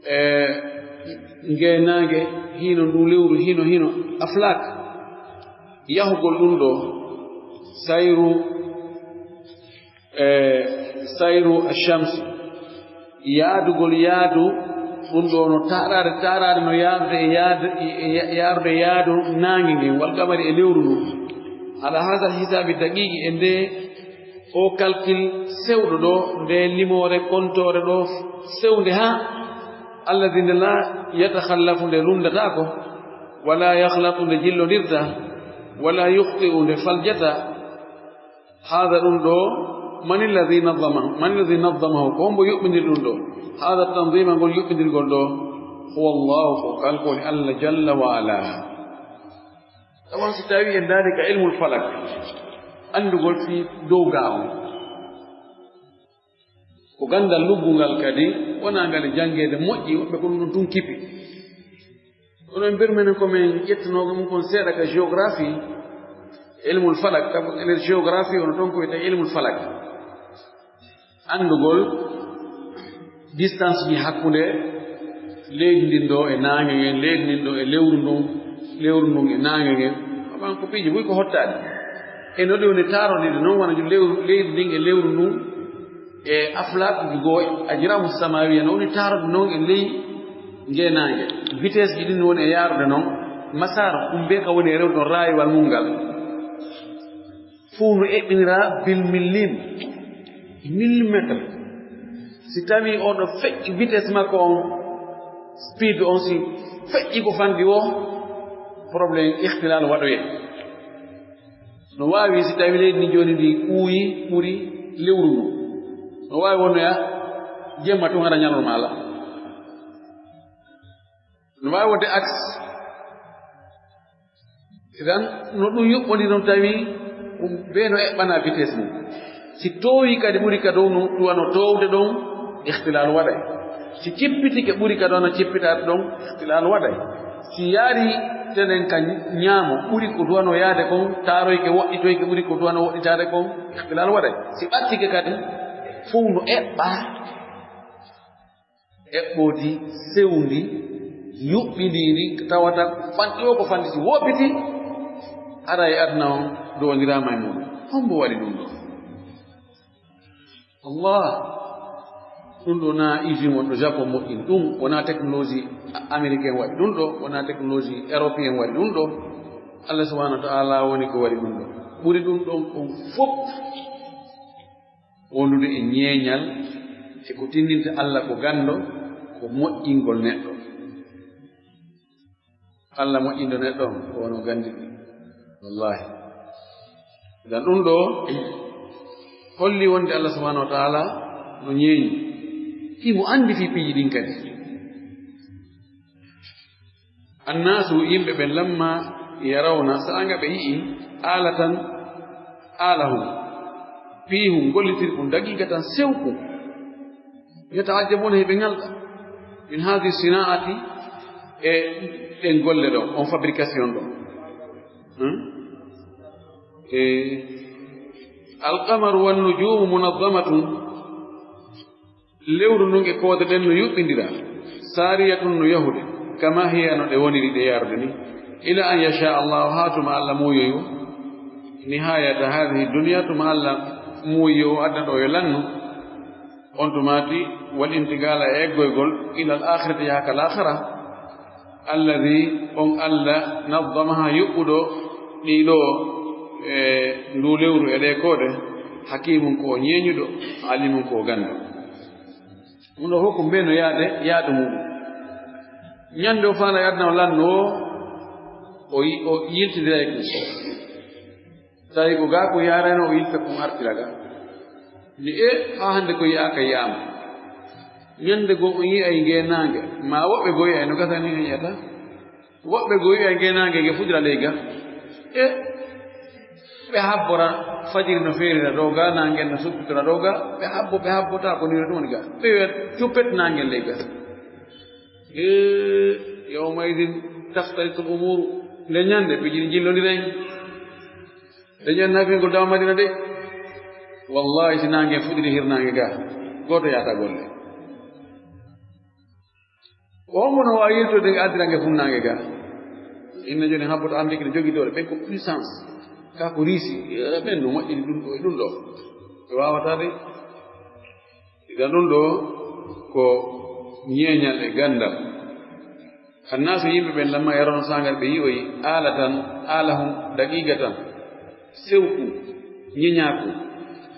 e ngeenaange, hino ndu lewru, hino, hino aflaak. Yahugol ɗum ɗo, sayru, e sayru ash-shams, yaadugol yaadu, ɗum ɗo no taaraade, taaraade no yaarude e yaadu, e, e, yaarude yaadu naange ngen, wal qamari, e lewru ndun. Ala haadal hisaabi daqiiqi, e nde o calcul sewɗo ɗo, nde limoore, kontoore ɗo sewnde haa, alladhi, nde laa yatakhallafu, nde lunndataako, wala yakhlatu, nde jillondirta, wala yukhti'u, nde faljataa. Haadha, ɗum ɗo, man alladhi nazzamahu, man alladhi nazzamahu, ko hombo yuɓɓindiri ɗum ɗo? Haadha tanzima, ngol yuɓɓindirgol ɗo, huwa Allahu, ko kanko woni Allah jalla wa ala. Tawan si tawi en daari ka ilmul falak, anndugol fii dow gaa on. Ko ganndal luggungal kadi, wonaa ngal e janngeede moƴƴi, woɓɓe ko ɗum ɗum tun kipi. Kono en mbir menen ko men ƴettunoogo mum kon seeɗa ka géographie, ilmul falak, sabu e nder géographie ono ton ko wiyetee ilmul falak. Anndugol distance ji hakkunde leydi ndin ɗo e naange ngen, leydi ndin ɗo e lewru ndun, lewru ndun e naange ngen. Aban ko piiji buy ko hottaɗi. E no ɗi woni taarondirde non, wona ju lewru, leydi ndin e lewru ndun, e aflaakuuji goo, ajramu samawiya, no woni taarude non e ley ngeenaange. Vitesse ji ɗin no woni e yaarude non, masar, ɗum bee ka woni e rewde non raayiwal mum ngal. Fuu no eɓɓiniraa bil millim, millimètre. Si tawii on ɗo feƴƴi vitesse makko on, speed on, si feƴƴi ko fanɗi o, problème, ikhtilal waɗoyay. No waawi, si tawii leydi ndi jooni ndi ɓuuyi, ɓuri lewru ndu, no waawi wonnoya jemma tun hara ñalorma alaa. No waawi wonde axe. Idan, no ɗum yuɓɓondiri non, tawi ɗum bee no eɓɓana vitesse mum. Si toowi kadi ɓuri ka dow no ɗum wano toowde ɗon, ikhtilal waɗay. Si cippitike ɓuri ka dow no cippitaade ɗon, ikhtilal waɗay. Si yaari tenen ka ñaamo, ɓuri ko duwano yaade kon, taaroyke woɗɗitoyke ɓuri ko duwano woɗɗitaade kon, ikhtilal waɗay. Si ɓattike kadi, fow no eɓɓa, eɓɓoodi, sewndi, yuɓɓindiindi, tawata fanɗi o ko fanɗi si woppiti, ara e aduna on, duwondiraama e muɗum. Hombo waɗi ɗum ɗo? Allah. Ɗum ɗo na usine wonɗo Japon moƴƴini. Ɗum wona technologie américain waɗi ɗum ɗo, wona technologie européen waɗi ɗum ɗo. Allah subhanahu wa ta'ala woni ko waɗi ɗum ɗo. Ɓuri ɗum ɗon kon fof wondude e ñeeñal e ko tinndinta Allah ko ganndo, ko moƴƴingol neɗɗo. Allah moƴƴindo neɗɗo on, ko wono gandi ɗi. Wallahi. Dan ɗum ɗo holli wonde Allah subhanahu wa ta'ala no ñeeñi. Himo andi fi piiji ɗin kadi. Annaasu, yimɓe ɓen, lamma yarawna, saanga ɓe yi'i, aalatan, aalahum, piihum, gollitiri ɗum, daqiiqatan, sewku. Yata'ajjabuna, hiɓe ŋalɗa. Min haadihi sinaa'ati, e ɗen golle ɗo, on fabrication ɗo. Hmm? E, alqamaru wan nujumu munazzamatun, lewru ndun e koode ɗen no yuɓɓindira, saariyatun no yahude, kama hiya no ɗe woniri ɗe yarude ni, ila an yasha Allahu, haa tuma Allah muuyoyo, nihayata haadihi dunya, tuma Allah muuyoyo aduna ɗo yo lannu, on tumaati, wal intiqala e eggoygol, ila al akhirati, yaha ka laakhara, alladi, on Allah, nazzamaha, yuɓɓuɗo ɗii ɗoo, e nduu lewru e ɗee koode, hakiimun, ko o ñeeñuɗo, alimun, ko o ganndo. Ɗum ɗoo fof ko mbee no yaade, yaadu muɗum. Ñande o faala e aduna o lanno o, o yi-, o yiltidira e ɗum. Tawi ko gaa ko yaarayno o yilta kon artira ga. Ni e, haa hannde ko yi'aaka yi'aama. Ñande goo on yi'ay ngee naange, maa woɓɓe goo yi'ay no gasa ni en yi'ata. Woɓɓe goo yi'ay ngee naange nge fuɗira ley ga. E, ɓe habbora fajiri no feerira ɗoo ga, naange no suppitora ɗoo ga, ɓe habbo, ɓe habbotaa ko ni no ɗum woni ga. Ɓe wi'a cuppet naange ley ga. E, yawma idin taftariqul umuru. Nde ñande piiji ɗi jillondiray. Dañi en naafingol dawa Madina de. Wallahi, si naange fuɗiri hirnaange ga, gooto yaata golle. Ko hombo no waawi yiltude nge addira nge funnaange ga? Inna jooni habboto Amérique ne jogii doole, ɓen ko puissance. Ka ko Riisi, eh, ɓen no moƴƴini ɗum ɗo e ɗum ɗo. Ɓe waawataa de. Idan ɗum ɗo ko ñeeñal e ganndal. Annaasu, yimɓe ɓen, lamma yarawna, saanga ɓe yi'oyi, aalatan, aalahum, daqiiqatan, sewku, ñeñaaku,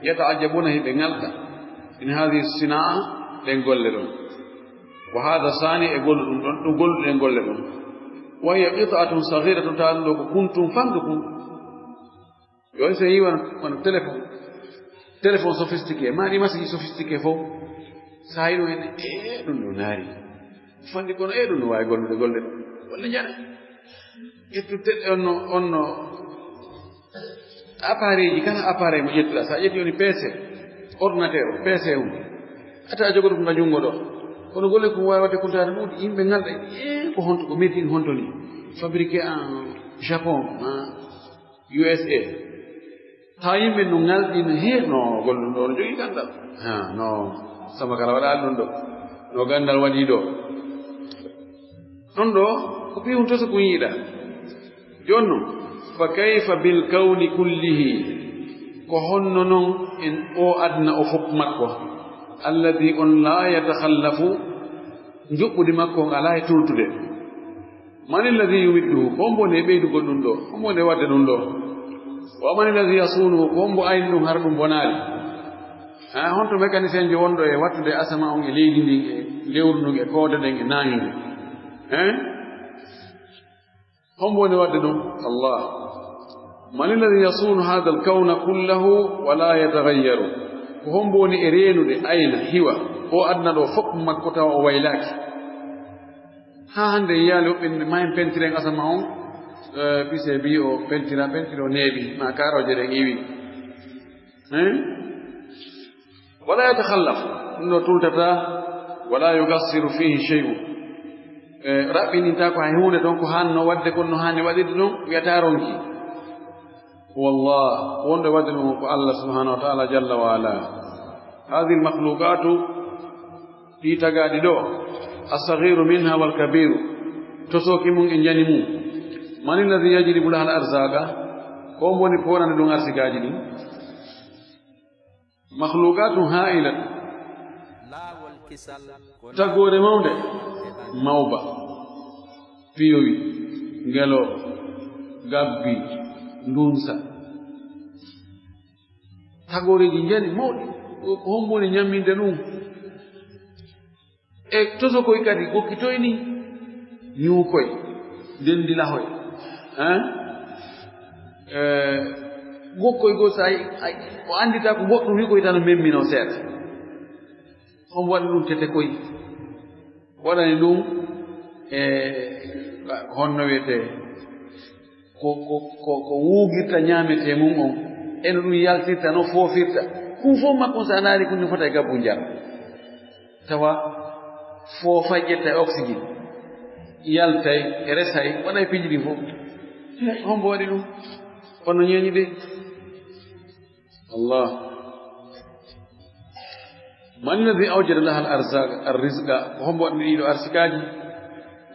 yata'ajjabuna, hiɓe ŋalɗa, min haadihi sinaa, ɗen golle ɗon. Wa haada saani, e golluɗum ɗon, ɗum golluɗen golle ɗon. Wa hiya qit'atun saghiratun, tawa ɗum ɗo ko kuntum fanɗukum. Yo, si a yii wano, wano téléphone, téléphone sophistiqué, maa ɗi machine sophistiqué fof, so a yii ɗum en, ee, ɗum no naari. Fanɗi kono, ee, ɗum no waawi gollude golle ɗum. Golle jare. Ƴettu tel-, on no, on no appareil ji, kala appareil mo ƴettuɗaa, so a ƴetti woni P C, ordinateur, P C on. A tawa jogoto ko nga junngo ɗo. Kono golle ko waawi waɗde kuntaade ɗum, yimɓe ngalɗa, ee, ko honto, ko made in honto ni? Fabriqué en Japon, maa U S A. Taa yimɓe no ngalɗi no heewi, no gollum ɗo no jogii ganndal. Ha, no sama kala waɗaali ɗum ɗo. No ganndal waɗi ɗo. Ɗum ɗo, ko piihun toso ko yiɗa. Jooni noon, fa kayfa bil kawni kullihi? Ko honno noon en o aduna o fof makko? Alladi on la yatakhallafu, njuɓɓudi makko on alaa e tultude. Man alladhi yumidduhu? Ko hombo woni e ɓeydugol ɗum ɗo? Ko hombo woni e waɗde ɗum ɗo? Wa man alladhi yasunuhu? Ko hombo ayni ɗum hara ɗum bonaali? Ha, honto mécanicien jo wonɗo e wattude asama on e leydi ndin, e lewru ndun, e koode ɗen, e naange nge? Hein? Hombo woni waɗde ɗum? Allah. Man alladhi yasunu hadha al-kawna kullahu wa la yataghayyaru? Ko hombo woni e reenude, ayna, hiwa, o aduna ɗo fof makko tawa o waylaaki? Haa hannde en yiyaali woɓɓe ne, ma en pentiren asama on, eh, pise bi o pentira, pentiri o neeɓi, ma kaarooje ɗen iwi. Hein? Wala yatakhallaf, ɗum ɗo tultata, wala yugassiru fihi shay'un. E, raɓɓinintaa ko hay huunde toon, ko haanno waɗde kon no haani waɗirde ɗum, wiyataa ronki. Wallah, wonɗo e waɗde ɗum ko Allah subhanahu wa ta'ala jalla wa ala. Hadhihi al-makhluqatu, ɗi tagaaɗi ɗo, as-saghiru minha wal kabiru, tosooki mum e njani mum. Man alladhi yajlibu laha al-arzaqa? Ko on woni poorande ɗum arsikaaji ɗin? Makhluqatun ha'ila. Laawol kisal ko tagoore mawnde, mawba, piyowi, ngelooba, gabbi, ndunsa. Tagooreeji njani mawɗi. Ko hombo woni ñamminde ɗum? E tosokoy kadi gokkitoy ni, ñuukoy, ndendilahoy, hein? Eh, gokkoy goo, so ay, ay, o anndita ko goɗɗum wi koy tan memminoo seeɗa. On waɗi ɗum tete koy. Waɗani ɗum, e, honno wiyetee? Ko, ko, ko, ko wuugirta ñaametee mum on, e no ɗum yaltirta, no foofirta. Ɗum fof makko, so a ndaari, ko ɗum fota e gabbu njar. Tawa foofay, ƴettay oxygène, yaltay, resay, waɗay piiji ɗin fof. He, hombo waɗi ɗum? Kono ñeeñi ɗi. Allah. Man alladhi awjada laha al-arzaq, ar-rizqa, ko hombo waɗi ɗiɗo arsikaaji?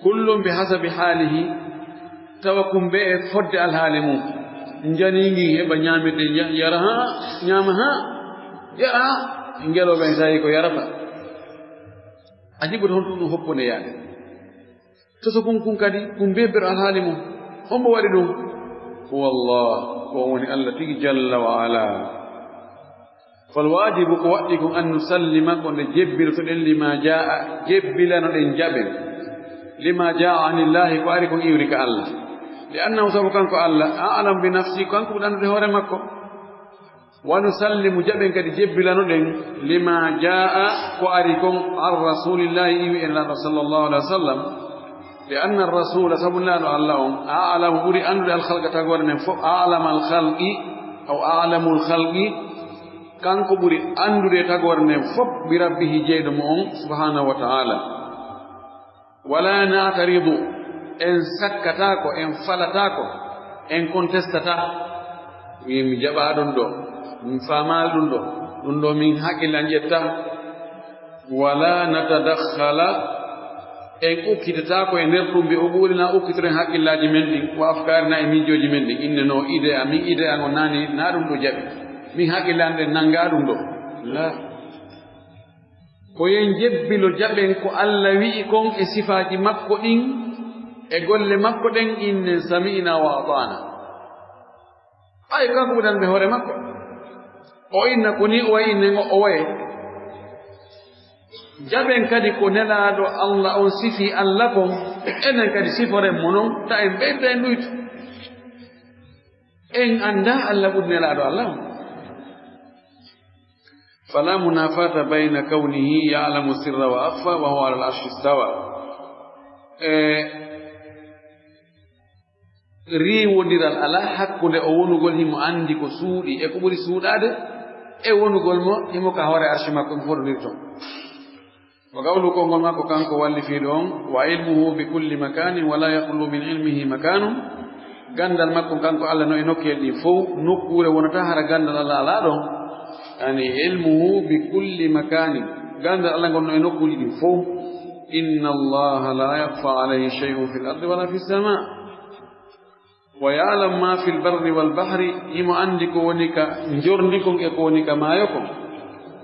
Kullun bi hasabi haalihi, tawa kumbe e fodde alhaali mum. Njani ngi heɓa ñaamete, ya-, yara haa, ñaama haa, yara haa, ngelooba en tawi ko yarata. A jiɓoto honto ɗum hoppunde yaade. Toso kun kun kadi, kun bebbero alhaali mum. Hombo waɗi ɗum? Huwa Allah, ko on woni Allah tigi jalla wa ala. Fal waajibu, ko waɗɗi kon, an nusallima, ko nde jebbilotoɗen, lima jaa, jebbilanoɗen jaɓen, lima jaa anillahi, ko ari kon iwri ka Allah. Li annahu, sabu kanko Allah, a'lam bi nafsi, kanko ɓuri anndude hoore makko. Wa nusallimu, jaɓen kadi jebbilanoɗen, lima jaa, ko ari kon, an rasulillahi, iwi en Laɗo sallallahu alaihi wasallam. Li anna rasula, sabu Laɗo Allah on, a'lamu, ɓuri anndude al khalqa, tagoore nden fof, a'lam al khalqi, aw a'lamul khalqi, kanko ɓuri anndude tagoore nden fof, bi rabbihi, jeyɗo mo on, subhanahu wa ta'ala. Wala na'taridu, en sakkataako, en falataako, en contestata. Wi mi jaɓa ɗum ɗo, mi faamaa ɗum ɗo, ɗum ɗo min haqqillan ƴetta. Wala natadakhala, en ukkitataako e nder ɗum, bi uqulina, ukkitoren haqqillaaji men ɗin, wa afkarina, e miijooji men ɗin. Inne no ide a, min ide an o nani, na ɗum ɗo jaɓi. Min haqqillan ɗen nanga ɗum ɗo. La. Ko yen jebbilo jaɓen ko Allah wi'i kon e sifaaji makko ɗin, e golle makko ɗen, innen sami'na wa ata'na. Ay, kanko ɓuran ɓe hoore makko. O inna ko ni, o wayi nen o waye. Jaɓen kadi ko Nelaaɗo Allah on sifi Allah kon, enen kadi siforen mo non, ta en ɓeyda en ɗuytu. En annda Allah ɓuri Nelaaɗo Allah on. Fala munafata bayna kawnihi ya'lamu sirra wa akhfa wa huwa ala al-arshi istawa. E riiwondiral alaa hakkunde o wonugol himo anndi ko suuɗi e ko ɓuri suuɗaade, e wonugol mo himo ka hoore arshi makko, himo fodondirto. Wa qawlu, konngol makko kanko wallifiiɗo on, wa ilmuhu bi kulli makanin wa la yakhlu min ilmihi makanun. Ganndal makko kanko Allah no e nokkuyel ɗin fow, nokkuure wonata hara ganndal Allah alaa ɗon. Yani ilmuhu bi kulli makanin, ganndal Allah ngol no e nokkuuji ɗin fow. Inna Allaha la yakhfa alayhi shay'un fil ardi wala fis sama. Wa ya'lamu ma fil barri wal bahri, himo anndi ko woni ka njorndi kon e ko woni ka maayo kon.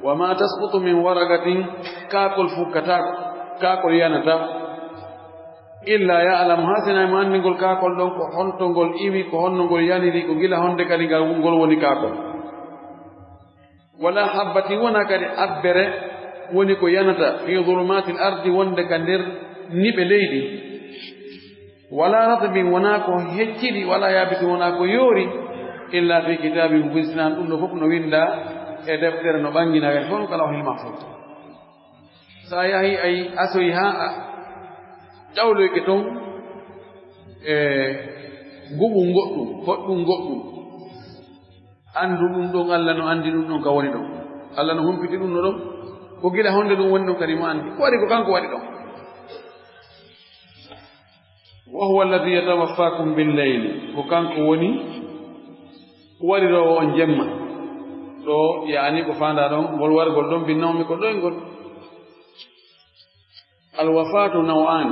Wa ma tasqutu min waraqatin, kaakol fukkataako, kaakol yanataa. Illa ya'lamuha, sinaa himo anndi ngol kaakol ɗon ko honto ngol iwi, ko honno ngol yaniri, ko gila honde kadi ngal, ngol woni kaakol. Wala habbatin, wonaa kadi abbere woni ko yanata, fi dhulumatil ardi, wonde ka nder niɓe leydi. Wala ratbin, wonaa ko hecciɗi, wala yabisin, wonaa ko yoori, illa fi kitabin mubin, sinaa ɗum ɗo fof no winndaa e deftere no ɓannginaa, fof no ka lawhil mahfuz. So a yahi, a asoyi haa a ƴawloyke toon e guɓu goɗɗum, hoɗɗum goɗɗum. Anndu ɗum ɗon, Allah no anndi ɗum ɗon ka woni ɗon. Allah no humpiti ɗum no ɗon. Ko gila honde ɗum woni ɗon kadi mo anndi. Ko waɗi ko kanko waɗi ɗon. وهو الذي يتوفاكم بالليل, ko kanko woni wariroowo on jemma. Ɗo, yaani ko faandaa ɗon, ngol wargol ɗon, بالنوم, ko ɗoyngol. الوفاة نوعان.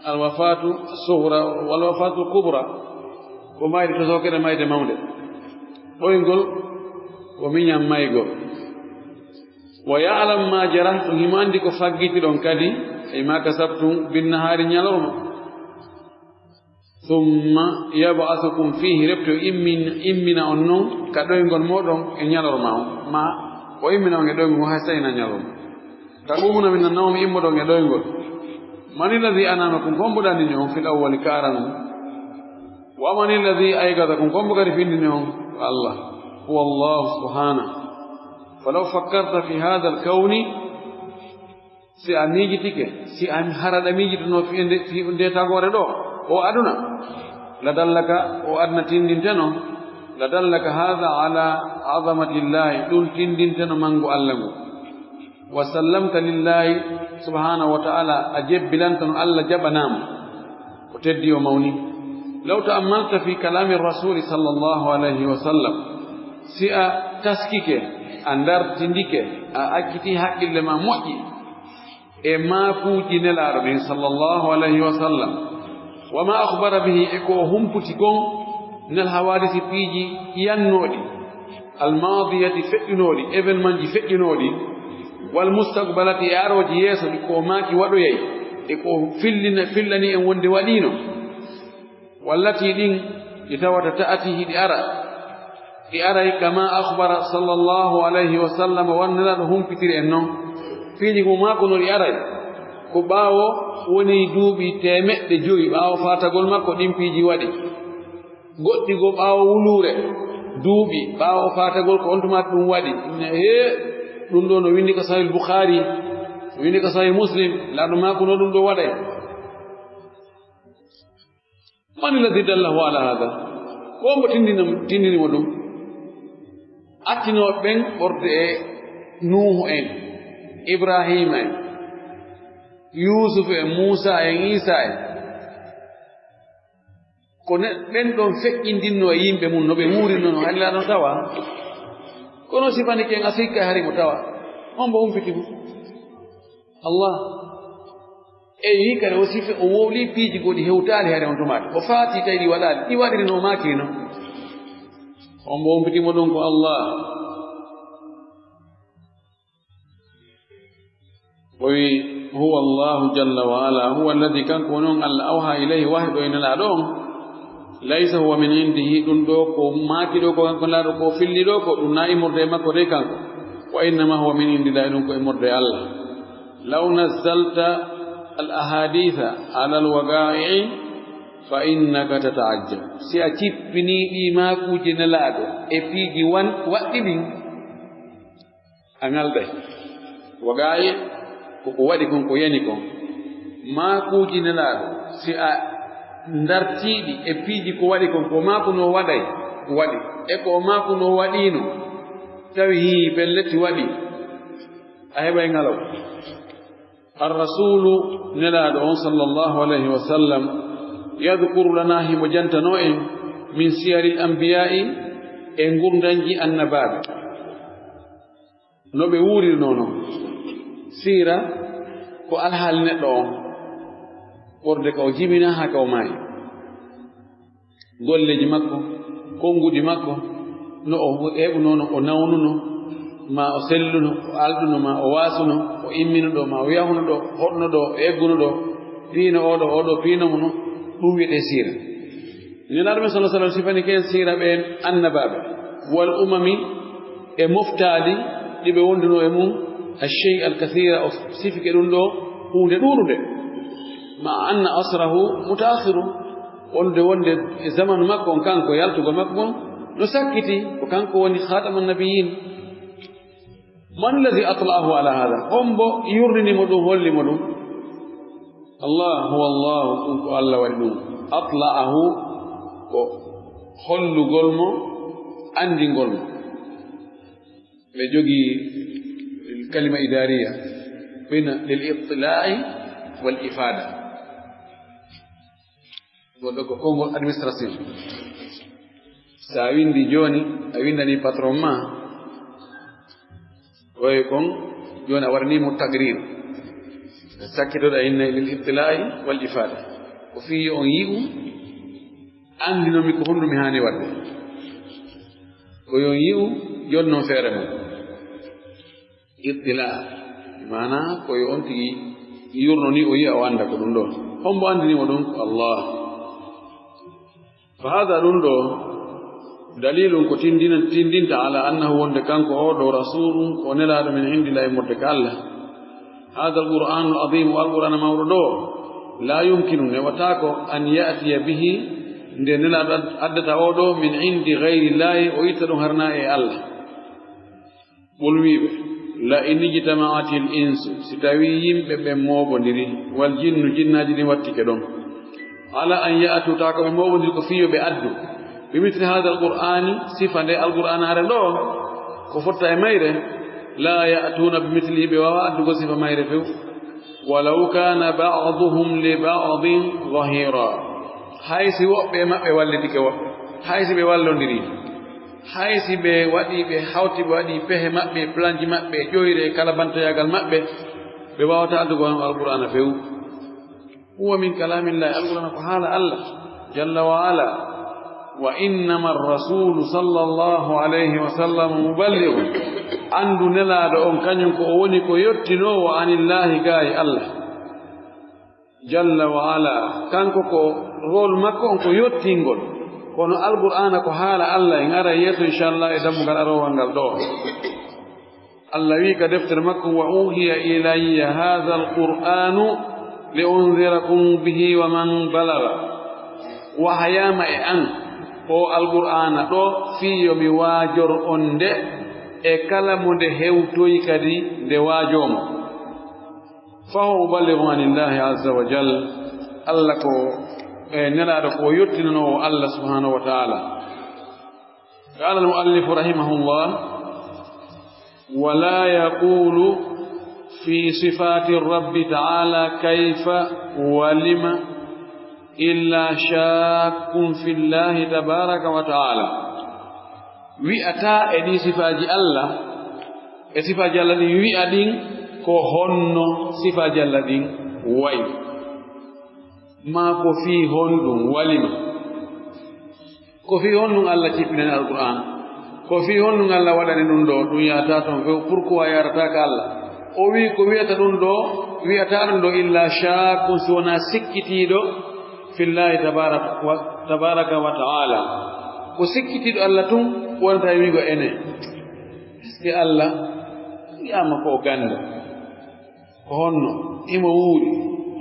الوفاة الصغرى والوفاة الكبرى. Ko mayde tosookere, mayde mawnde. Ɗoyngol ko miñan maygol. ويعلم ما جرحتم, himo anndi ko faggitiɗon kadi, أي ما كسبتم بالنهار, ñalorma. ثم يبعثكم فيه, refti o immin-, immina on non ka ɗoyngol mooɗon e ñalorma on. Ma o immina on e ɗoyngol ngon, hay so hinaa ñalorma. تقومون من النوم, immoɗon e ɗoyngol. من الذي أنامكم, ko hombo ɗanini on, في الأول, ka aranun? ومن الذي أيقظكم, ko hombo kadi findini on? Ko Allah. هو الله سبحانه. فلو فكرت في هذا الكون, si a miijitike, si a hara aɗa miijitino fii nde, fii nde tagoore ɗo, o aduna, لدلك, o aduna tindinteno, لدلك هذا على عظمة الله, ɗum tindinteno manngu Allah ngu. وسلمت لله سبحانه وتعالى, a jebbilantano Allah, jaɓanaama. O teddi, o mawni. لو تأملت في كلام الرسول صلى الله عليه وسلم, si a taskike, a ndartindike, a acciti haqqille ma moƴƴi e maakuuji Nelaaɗo ɗin صلى الله عليه وسلم, وما أخبر به, e ko o humputi kon, من الحوادث, piiji yannooɗi, الماضية, feƴƴunooɗi, événement ji feƴƴunooɗi, والمستقبلة, e arooji yeeso ɗi, ko o maaki waɗoyay, e ko o fillina, fillani en wonde waɗiino. والتي, ɗin ɗi tawata, تأتي, hiɗi ara, ɗi aray, كما أخبر صلى الله عليه وسلم, wano Nelaaɗo humpitiri en non. Piiji ko maakuno ɗi aray, ko ɓaawo woni duuɓi teemeɗɗe jowi ɓaawo faatagol makko, ɗin piiji waɗi. Goɗɗi goo ɓaawo wuluure, duuɓi ɓaawo faatagol, ko on tuma ɗum waɗi. Inna, hee, ɗum ɗo no winndi ka Sahih Bukhari, no winndi ka Sahih Muslim, Nelaaɗo maakuno ɗum ɗo waɗay. من الذي دله على هذا؟ Ko hombo tindini, tindini mo ɗum? Attinooɓe ɓen ɓorde e Nuuhu en, Ibraahiima en, Yuusufu en, Muusaa en, Iisaa en. Ko ne, ɓen ɗon feƴƴindinnoo e yimɓe mum, no ɓe wuurirnoo, no hari laa ɗon tawa. Kono si fani ken a sikka hari mo tawa. Hombo humpiti mo? Allah. E wi kadi o sifi, o wowli piiji goɗɗi hewtaali hari on tumaati. O faati tawi ɗi waɗaali. Ɗi waɗiri no maakiri non. Hombo humpiti mo ɗum? Ko Allah. O wi, هو الله جل وعلا، هو الذي، kanko woni on Allah, أوحى إليه، wahyi ɗo e Nelaaɗo on. ليس هو من عنده، ɗum ɗo ko maaki ɗo ko kanko Nelaaɗo ko filli ɗo ko ɗum na immorde e makko de kanko. وإنما هو من عند الله، ɗum ko immorde e Allah. لو نزلت الأحاديث على الوقائع فإنك تتعجب. Si a cippinii ɗii maakuuji Nelaaɗo e piiji wan-, waɗɗi ɗin, a ŋalday. Waqaa'i' ko ko waɗi kon, ko yani kon. Maakuuji Nelaaɗo, si a ndartii ɗi e piiji ko waɗi kon, ko maakunoo waɗay, waɗi. E ko maakunoo waɗiino, tawi hii, pellet waɗi. A heɓay ŋalaw. Ar-Rasuulu, Nelaaɗo on, صلى الله عليه وسلم, يذكر لنا، himo jantanoo en, من سير الأنبياء، e ngurndanji Annabaaɓe. No ɓe wuurirnoo non. Siira ko alhaali neɗɗo on, ɓorde ka o jibinaa haa ka o maayi. Golleeji makko, konnguɗi makko, no o heɓunoo, no o nawnunoo, ma o sellunoo, o alɗunoo, ma o waasunoo, o imminoo ɗo, ma o yahunoo ɗo, hoɗnoo ɗo, o eggunoo ɗo, piinoo oo ɗo, oo ɗo piinoo mo no, ɗum wiyetee siira. Nelaaɗo men صلى الله عليه وسلم sifani ken siira ɓeen Annabaaɓe, والأمم, e moftaali ɗi ɓe wondunoo e mum, الشيء الكثير, o sifike ɗum ɗo huunde ɗuuɗunde. مع أن عصره متأخر, wonde, wonde e zamanu makko on, kanko yaltugol makko on no sakkiti, ko kanko woni خاتم النبيين. من الذي أطلعه على هذا؟ Hombo yurnini mo ɗum, holli mo ɗum? Allah, هو الله, ɗum ko Allah waɗi ɗum. أطلعه, ko hollugol mo, anndingol mo. Ɓe jogii kalima idaariya, ɓe na للاطلاع والإفادة. Goɗɗo ko konngol administration. So a winndi jooni, a winndanii patron ma, oye kon, jooni a waɗanii mo taqrir. Sakkitoɗo inna lil ibtilaa'i wal ifaada. Ko fii yo on yi'u, anndino mi ko honɗum mi haani waɗde. Ko yo on yi'u, jonnon feere mum. Ibtilaa, maanaa ko yo on tigi yurno ni o yi'a o annda ko ɗum ɗon. Hombo anndini mo ɗum? Ko Allah. Fa haada ɗum ɗo, dalilun ko tindina-, tindinta ala annahu wonde kanko oo ɗo rasuulun ko nelaaɗo min indillah e morde ka Allah. Haada alqur'aanu al'aziimu, alqur'aana mawɗo ɗo, laa yumkinu, newataako, an ya'tiya bihi, nde nelaaɗo ad-, addata oo ɗo, min indi gayri llaahi, o itta ɗum harnaa e Allah. Qul wi'ɓe, la in ijtama'atil insu, si tawii yimɓe ɓen mooɓondiri, wal jinnu, jinnaaji ɗin wattike ɗon, ala an ya'tu, taa ko ɓe mooɓondiri ko fii yo ɓe addu, bi misli haadal qur'aani, sifa nde alqur'aanaare ɗo, ko fotta e mayre, laa ya'tuuna bi mislihi, ɓe waawaa addugol sifa mayre few. Walaw kaana ba'duhum li ba'din zahiira. Hay si woɓɓe e maɓɓe wallitike woɓɓe, hay si ɓe wallondiri, hay si ɓe waɗii, ɓe hawti, ɓe waɗii pehe maɓɓe, planji maɓɓe, ƴoyre e kala bantoyaagal maɓɓe, ɓe waawataa addugol on alqur'aana few. Huwa min kalaamillaahi, alqur'aana ko haala Allah, jalla wa ala. Wa innama rasuulu sallallahu alayhi wa sallam muballighun. Anndu nelaaɗo on, kañum ko o woni ko yottinoowo anillaahi, gaa e Allah. Jalla wa ala, kanko ko rôle makko on ko yottingol. Kono alqur'aana ko haala Allah, en ara yeeso inchallah e dammugal aroowal ngal ɗo. Allah wi ka deftere makko, wa uhiya ilayya haadha alqur'aanu li undhirakum bihi wa man balagha. Wahayaama e an o alqur'aana ɗo fii yo mi waajor on nde e kala mo nde hewtoyi kadi nde waajoo mo. Fa huwa muballighun anillaahi azza wa jal. Allah ko, e, nelaaɗo ko o yottinanoowo Allah subhaanahu wa ta'ala. Qaala al-mu'allifu rahimahullah, wa laa yaquulu fi sifaati rabbi ta'ala kayfa wa lima illa shaakkun fillaahi tabaaraka wa ta'ala. Wi'ataa e ɗii sifaaji Allah, e sifaaji Allah ɗin, wi'a ɗin ko honno sifaaji Allah ɗin wayi, maa ko fii honɗum, wa lima. Ko fii honɗum Allah cippinani Alqur'aan? Ko fii honɗum Allah waɗani ɗum ɗo? Ɗum yahataa toon few. Pourquoi yahrataa ka Allah? O wi'i ko wi'ata ɗum ɗo, wi'ataa ɗum ɗo illa shaakkun, si wonaa sikkitiiɗo, fillaahi tabaaraka wa, tabaaraka wa ta'ala. Ko sikkitiiɗo Allah tun wonata e wi'ugo ene. Est-ce que Allah wi'aama ko o ganndo? Ko honno? Himo wuuri,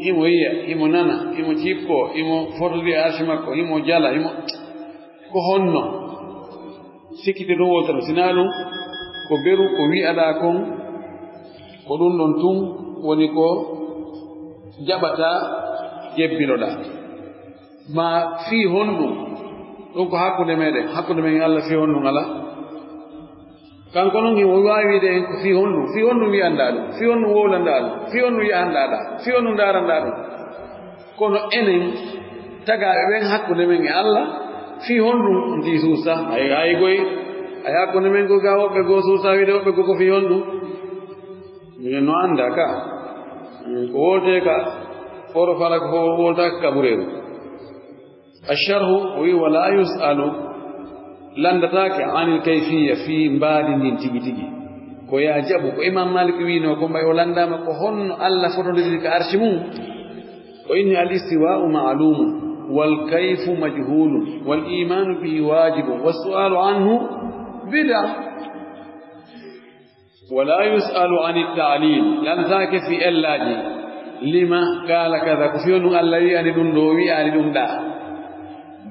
himo yi'a, himo nana, himo cippoo, himo fotodiri e arshi makko, himo jala, himo, ko honno? Sikkitiiɗo ɗum wowlata ɗum, si naa ɗum, ko beru ko wi'aɗaa kon, ko ɗum ɗon tun woni ko jaɓataa, jebbiloɗaa. Maa fii honɗum? Ɗum ko hakkunde meɗen, hakkunde men e Allah fii honɗum alaa. Kanko non himo waawi wi'ude en ko fii honɗum, fii honɗum wi'anɗaa ɗum, fii honɗum wowlanɗaa ɗum, fii honɗum yahanɗaa ɗaa, fii honɗum ndaaranɗaa ɗum. Kono enen, tagaaɓe ɓen hakkunde men e Allah, fii honɗum ndii suusa? Hay, hay goy, hay hakkunde men ko gaa woɓɓe goo suusa wi'ude woɓɓe goo ko fii honɗum? Minen no anndaa ka. Ko wowletee ka foro fala ko fo-, wowletaake ka ɓureeru. Asharhu, o wi'i, "Wa laa yus'alu", lanndataake, "anil kayfiyya", fii mbaadi ndin tigi tigi. Ko yaa jaɓu, ko Imaam Maalik wi'unoo, ko mbay o lanndaama ko honno Allah fotondiri ka arshi mum. O inni, "Al istiwaa'u ma'luumun, wal kayfu majhuulun, wal iimaanu bihi waajibun, was su'aalu anhu bid'a." Wa laa yus'alu ani ta'liil, lanndataake fii ellaaji. Lima qaala kada, ko fii honɗum Allah wi'ani ɗum ɗoo, o wi'aani ɗum ɗaa.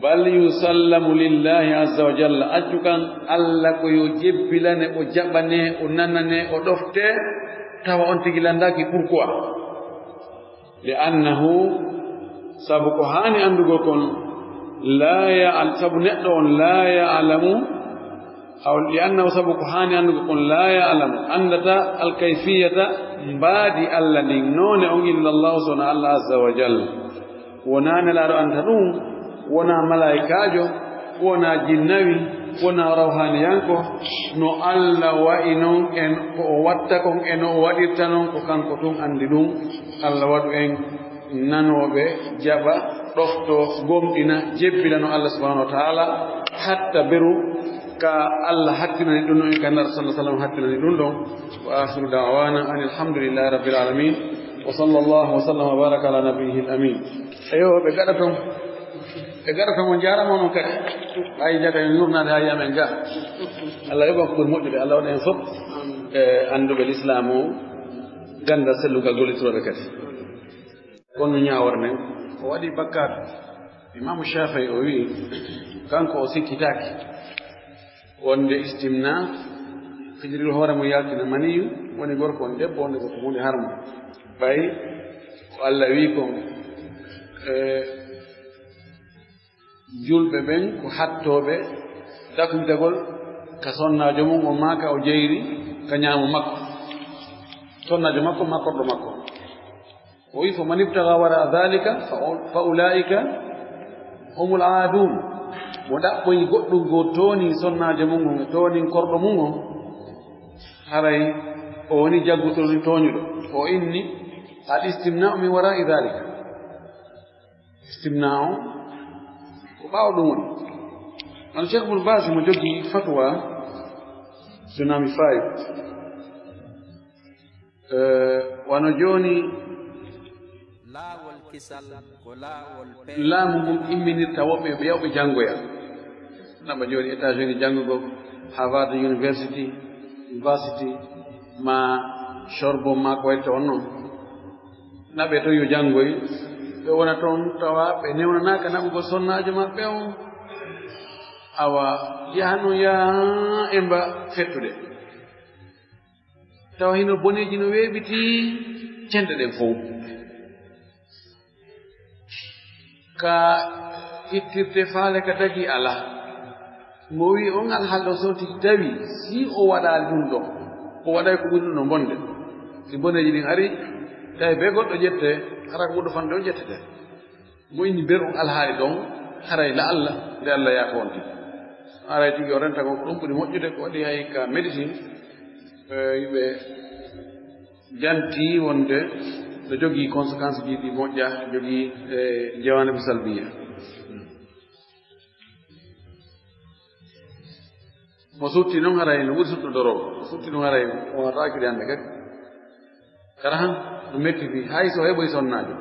Bal yusallamu lillaahi azza wa jalla, accu kan Allah ko yo jebbilane, o jaɓane, o nanane, o ɗofte, tawa on tigi lanndaaki pourquoi. Li annahu, sabu ko haani anndugol kon, laa ya'al-, sabu neɗɗo on laa ya'lamu, aw li annahu, sabu ko haani anndugol kon, laa ya'lamu, anndataa, al kayfiyata, mbaadi Allah ndin, noone on, illa Allahu, sona Allah azza wa jalla. Wonaa nelaaɗo annda ɗum, Wonaa malaa'ikaajo, wonaa jinnawi, wonaa rawhaniyanko. No Allah wa'i non, en ko o watta kon, e no o waɗirta non, ko kanko tun anndi ɗum. Allah waɗu en nanooɓe, jaɓa, ɗofto, gomɗina, jebbilano Allah subhanahu wa ta'ala, hatta beru ka Allah hattinani ɗum ɗon, e ka Nulaaɗo sallallahu alaihi wasallam hattinani ɗum ɗon. Wa akhiru da'wana anil hamdulillahi rabbil alamin. Wa sallallahu wa sallam wa baraka ala nabiyyihil amin. Eyo, ɓe gaɗa ton. Ɓe gaɗa ton, on jaarama onon kadi. Ɓay jaga en yurnaade haa yamen ga. Allah yoɓan ko ɓuri moƴƴude. Allah waɗa en fof e annduɓe lislaam o, ganndal sellungal gollitirooɓe kadi. Kono ñaawor men, o waɗi bakkaatu. Imaamu Shaafi'i o wi'i, kanko o sikkitaaki wonde istimna, fijiril hoore mo yaltina maniyu, woni gorko on debbo, wonde ko ko huunde harmo. Ɓay ko Allah wi'i kon, e, julɓe ɓen ko hattooɓe dakmitagol ka sonnaajo mum on, maa ka o jeyri ka ñaamo makko, sonnaajo makko maa korɗo makko. O wi'i, "Fa man ibtaga wara dhalika fa, fa ulaika humul aadun." Mo ɗaɓɓoyi goɗɗum goo, tooni sonnaajo mum on, tooni korɗo mum on, haray o woni jaggutoɗo, tooñuɗo. O inni, "Al istimna'u min wara'i dhalika." Istimna on ko ɓaawo ɗum woni. Wano Cheikh Ibn Baz mo jogii fatwa Tsunami five. Eh, wano jooni, laawol kisal ko laawol pe- laamu ngun imminirta woɓɓe ɓe yawɓe janngoya. Naɓa jooni États-Unis janngugol, Harvard University, University, ma Sorbonne, ma ko wayi toon noon. Naɓe to yo janngoy, ɓe wona toon, tawa ɓe newnanaaka naɓugol sonnaajo maɓɓe on. Awa, yaha noon, yaha emba fettude. Tawa hino boneeji no weeɓitii cenɗe ɗen fow. Ka ittirte faale ka dagi alaa. Mo wi'i on alhaali ɗon, so tigi tawi, si o waɗaali ɗum ɗon, o waɗay ko ɓuri ɗum no bonde. Si boneeji ɗin ari, tawi bee goɗɗo ƴette, hara ko ɓurɗo fanɗude on ƴettete. Mo inni ber on alhaali ɗon, haray la Allah, nde Allah yaafo on tigi. Haray tigi o renta kon ko ɗum ɓuri moƴƴude, ko waɗi hay ka médecine, eh, yimɓe janti wonde no jogii conséquence ji ɗi moƴƴa, jogii, eh, jawaanibu salbiya. Mo sutti noon haray no ɓuri sutto doroowo. Mo sutti noon haray o wonata accide hannde kadi. Kara han no metti fii, hay so heɓoy sonnaajo.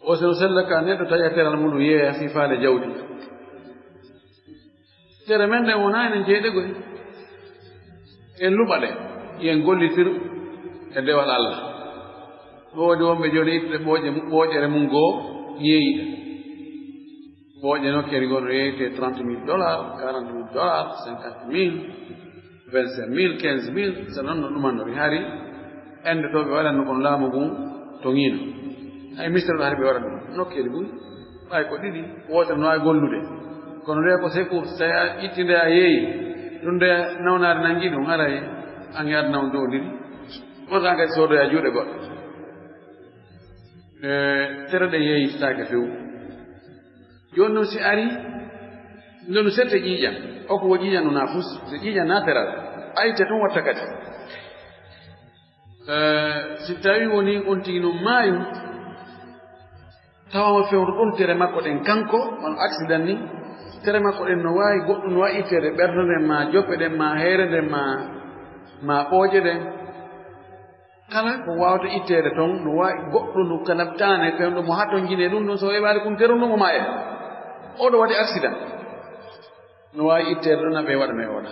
O seno sella ka neɗɗo taƴa teral muɗum yeeya fii faale jawdi. Tere men ɗen wonaa enen jeyɗe goy. En luɓa ɗe, yen gollitir e dewal Allah. No woodi wonɓe jooni ittude ɓooƴe mu-, ɓooƴere mum goo yeeyiɗe. Ɓooƴe nokkeeri goo no yeeyetee trente mille dollars, quarante mille dollars, cinquante mille, vingt-cinq mille, quinze mille, so noon no ɗumannori. Hari enndotooɓe waɗatno kono laamu ngun toŋiino. Hay mistere ɗo hari ɓe waɗa ɗum. Nokkeeri buy, ɓay ko ɗiɗi, wootere no waawi gollude. Kono nde ko secours, so tawi a itti nde a yeeyi, ɗum nde nawnaare nangi ɗum, haray an yaade naw dow ndiri. Wonta an kadi soodoya juuɗe goɗɗo. E, tere ɗe yeeyitaake few. Jooni noon si ari, nde no sette ƴiiƴan, o ko wo ƴiiƴan no naafus, so ƴiiƴan naateral, ayte tun watta kadi. Eh, si tawi woni on tigi no maayi, tawa fewndo ɗon tere makko ɗen kanko, wano accident ni, tere makko ɗen no waawi, goɗɗum no waawi itteede ɓernde nden, ma joppe ɗen, ma heere nden, ma, ma ɓooƴe ɗen. Kala ko waawata itteede ton, no waawi goɗɗo no kala taane fewndo mo haa ton jine ɗum ɗon, so weeɓaade kun teru ndun o maaya. Oɗo waɗi accident. No waawi itteede ɗon, aɓe waɗa men oɗa.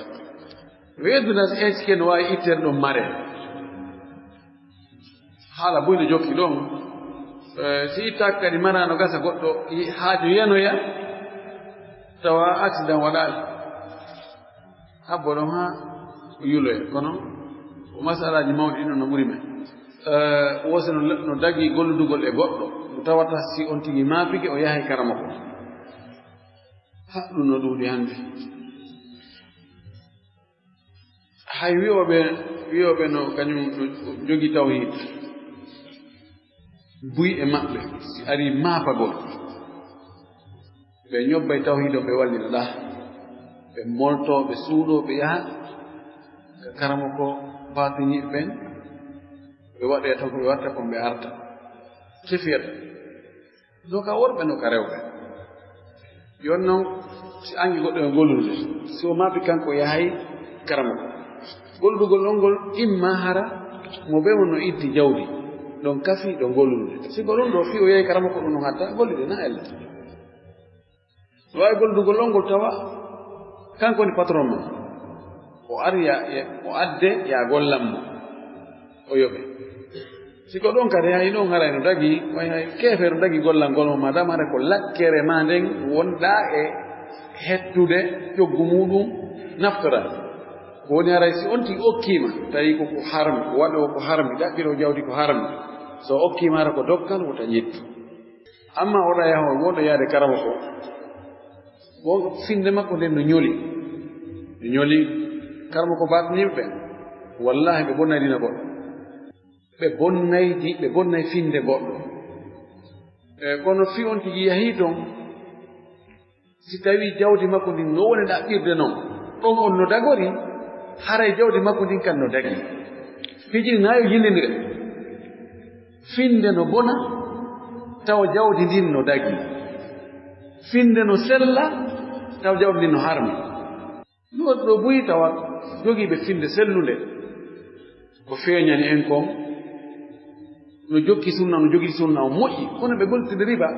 Weedu nas eske no waawi itteede ɗon mare. Haala buy no jokki ɗon. Eh, si ittaaka kadi mara no gasa goɗɗo i-, haaju yanoya, tawa accident waɗaali. Habbo ɗon haa o yuloya. Kono ko masalaaji mawɗi ɗin no ɓuri men. Eh, wose no, no dagi golludugol e goɗɗo, mo tawata si on tigi maapike, o yahay karamoko. Ha, ɗum no ɗuuɗi hannde. Hay wi'ooɓe Wiyooɓe no kañum no jogii tawhiid, buy e maɓɓe, si arii maapagol, ɓe ñobbay tawhiid on, ɓe wallina ɗaa. Ɓe moltoo, ɓe suuɗoo, ɓe yaha ka karamoko baatiniiɓe ɓen, ɓe waɗoya ton ko ɓe watta kon, ɓe arta. Sifiyata. No ka worɓe, no ka rewɓe. Yon non, si angi goɗɗo e gollude, si o maapi kanko yahay karamoko. Gollugol on ngol imma hara mo ɓe wonno itti jawdi, ɗon kafi, ɗon gollude. Si ko ɗum ɗo fii o yahi karamoko ɗum no hatta, gollude na ella. Waawi gollugol on ngol tawa kanko woni patron ma. O ari ya, ya, o adde ya gollan mo. O yoɓe. Si ko ɗon kadi hay ɗon haray no dagi, way hay keefeero dagi gollangol mo, madame haray ko lakkere ma nden wonɗaa e hettude coggu muɗum naftora. Ko woni haray si on tigi okkiima, tawi ko ko harmi, o waɗoo ko harmi, ɗaɓɓiroo jawdi ko harmi. So okkiima hara ko dokkal, wota ƴettu. Amma oɗa yaha, on woɗo yaade karamoko. Won finde makko nden no ñoli. No ñoli. Karamoko baatiniiɓe ɓen. Wallahi ɓe bonnay dina goɗɗo. Ɓe bonnay di, ɓe bonnay finde goɗɗo. E, kono fii on tigi yahii ton, si tawii jawdi makko ndin no woni ɗaɓɓirde non, ɗon on no dagori, haray jawdi makko ndin kan no dagi. Fijiri na yo yillindire. Finde no bona, tawa jawdi ndin no dagi. Finde no sella, tawa jawdi ndin no harmi. Ɗo, ɗo buy tawa jogiiɓe finde sellunde. Ko feeñani en kon, no jokki sunna, no jogii sunna, o moƴƴi, kono ɓe goltide riba.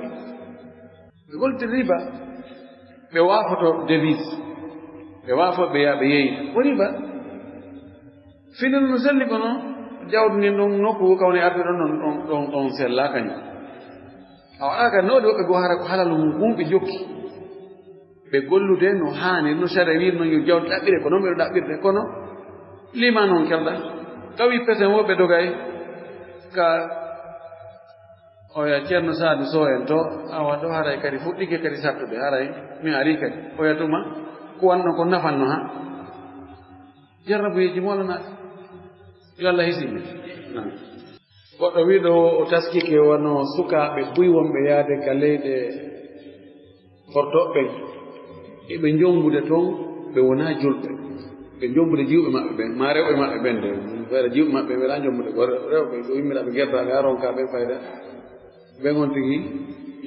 Ɓe goltide riba. Ɓe waafoto devise. Ɓe waafo ɓe yaa ɓe yeeyi. Ko riba. Finde no selli kono, jawdi ndin ɗon nokku kawni arde ɗon, ɗon, ɗon, ɗon, ɗon sella kañum. A waɗaaka noode woɓɓe goo hara ko halal mum, mum ɓe jokki. Ɓe gollude no haani, no sariya wiiri, no yo jawdi ɗaɓɓire, ko noon ɓe ɗo ɗaɓɓirde. Kono liman on kelɗa, tawi pesen woɓɓe dogay ka oya Ceerno Saadu Sow en to, awa ɗo haray kadi fuɗɗike kadi sattude, haray mi ari kadi. Oya tuma, ko wanno ko nafanno ha. Jarrabuyeeji mo alanaɗe. Yo Allah hisini. Goɗɗo wiɗo o taskike wano sukaaɓe buy wonɓe yaade ka leyɗe Hortoɓe ɓen, eɓe jombude ton, ɓe wonaa julɓe. Ɓe jombude jiwɓe maɓɓe ɓen, maa rewɓe maɓɓe ɓen de. Ɓe waɗa jiwɓe maɓɓe, ɓe waɗa jombude ko rewɓe, ko yimmiraaɓe gerdaaɓe, haa ronka ɓen fayda. Ɓen on tigi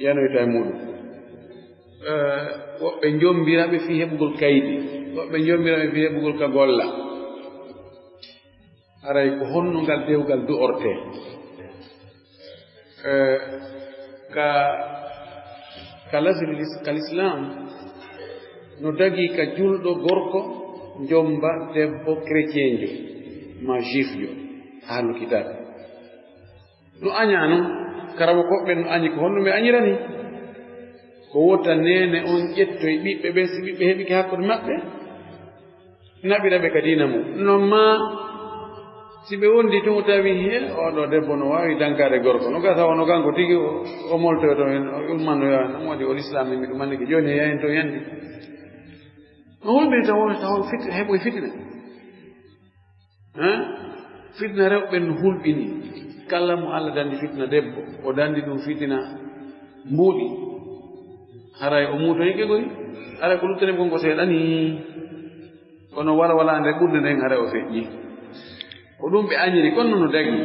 yanoyta e muɗum. Eh, woɓɓe jombira ɓe fii heɓugol kaydi, woɓɓe jombira ɓe fii heɓugol ka golla. Haray ko honno ngal dewgal du'ortee? Eh, ka, ka lasri lis-, ka Lislaam no dagii ka julɗo gorko jomba debbo chrétienjo maa juifjo, ahlu kitaab. No añaa non, karamokooɓe ɓen no añi ko honno ɓe añira nii. Ko wota neene on ƴettoy ɓiɓɓe ɓen, si ɓiɓɓe heɓike hakkunde maɓɓe, naɓira ɓe ka diina mum. No maa si ɓe wondi tun, o tawi, he, oo ɗoo debbo no waawi dankaade gorko. No gasa wano kanko tigi o, o moltoyoto hen, o ummanno yaha. No waɗi o Lislaam mi ɗum annike jooni, yahen to yandi. No hulɓini taw, taw fit-, heɓoy fitina. Hein? Fitina rewɓe no hulɓini. Kala mo Allah dandi fitina debbo, o dandi ɗum fitina mbuuɗi. Haray o muutoyike koy. Haray ko luttani kon ko seeɗa nii. Kono walwalaande ɓurnde nden haray o feƴƴi. Ko ɗum ɓe añiri, kono no dagi.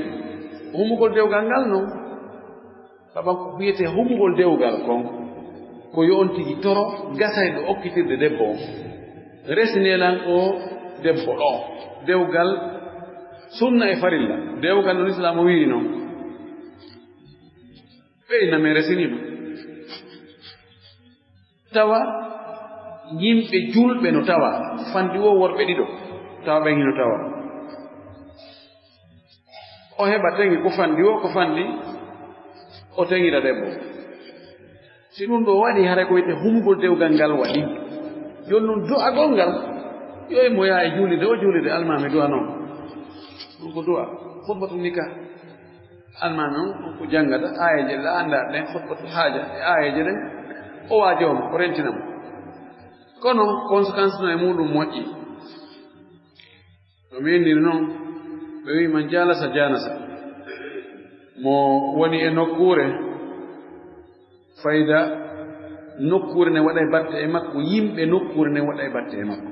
Humugol dewgal ngal non. Sabu ko wiyetee humugol dewgal kon, ko yo on tigi toro gasayɗo okkitirde debbo on. Resinee lan oo debbo ɗoo. Dewgal sunna e farilla. Dewgal no Lislaam o wiiri non. Ɓeynamee resiniima. Tawa yimɓe julɓe no tawa, fanɗi woo worɓe ɗiɗo, tawa ɓen hino tawa. O heɓa teŋi ko fanɗi woo, ko fanɗi o teŋira debbo. Si ɗum ɗoo waɗi, haray ko wiyetee humugol dewgal ngal waɗi. Jooni non du'agol ngal, yo e mo yaa e juulirde, o juulirde, almaami du'a non. Ɗum ko du'a, khutbatu nikah. Almaami on ko janngata aayeeje ɗe anndaa ɗen, khutbatul haaja, e aayeeje ɗen, o waajo mo, o rentina mo. Kono conséquence no e muɗum moƴƴi. No mi inniri non, Ɓe wi'i, "Man jalasa janasa." Mo woni e nokkuure, fayda nokkuure ne waɗay batte e makko, yimɓe nokkuure ne waɗay batte e makko.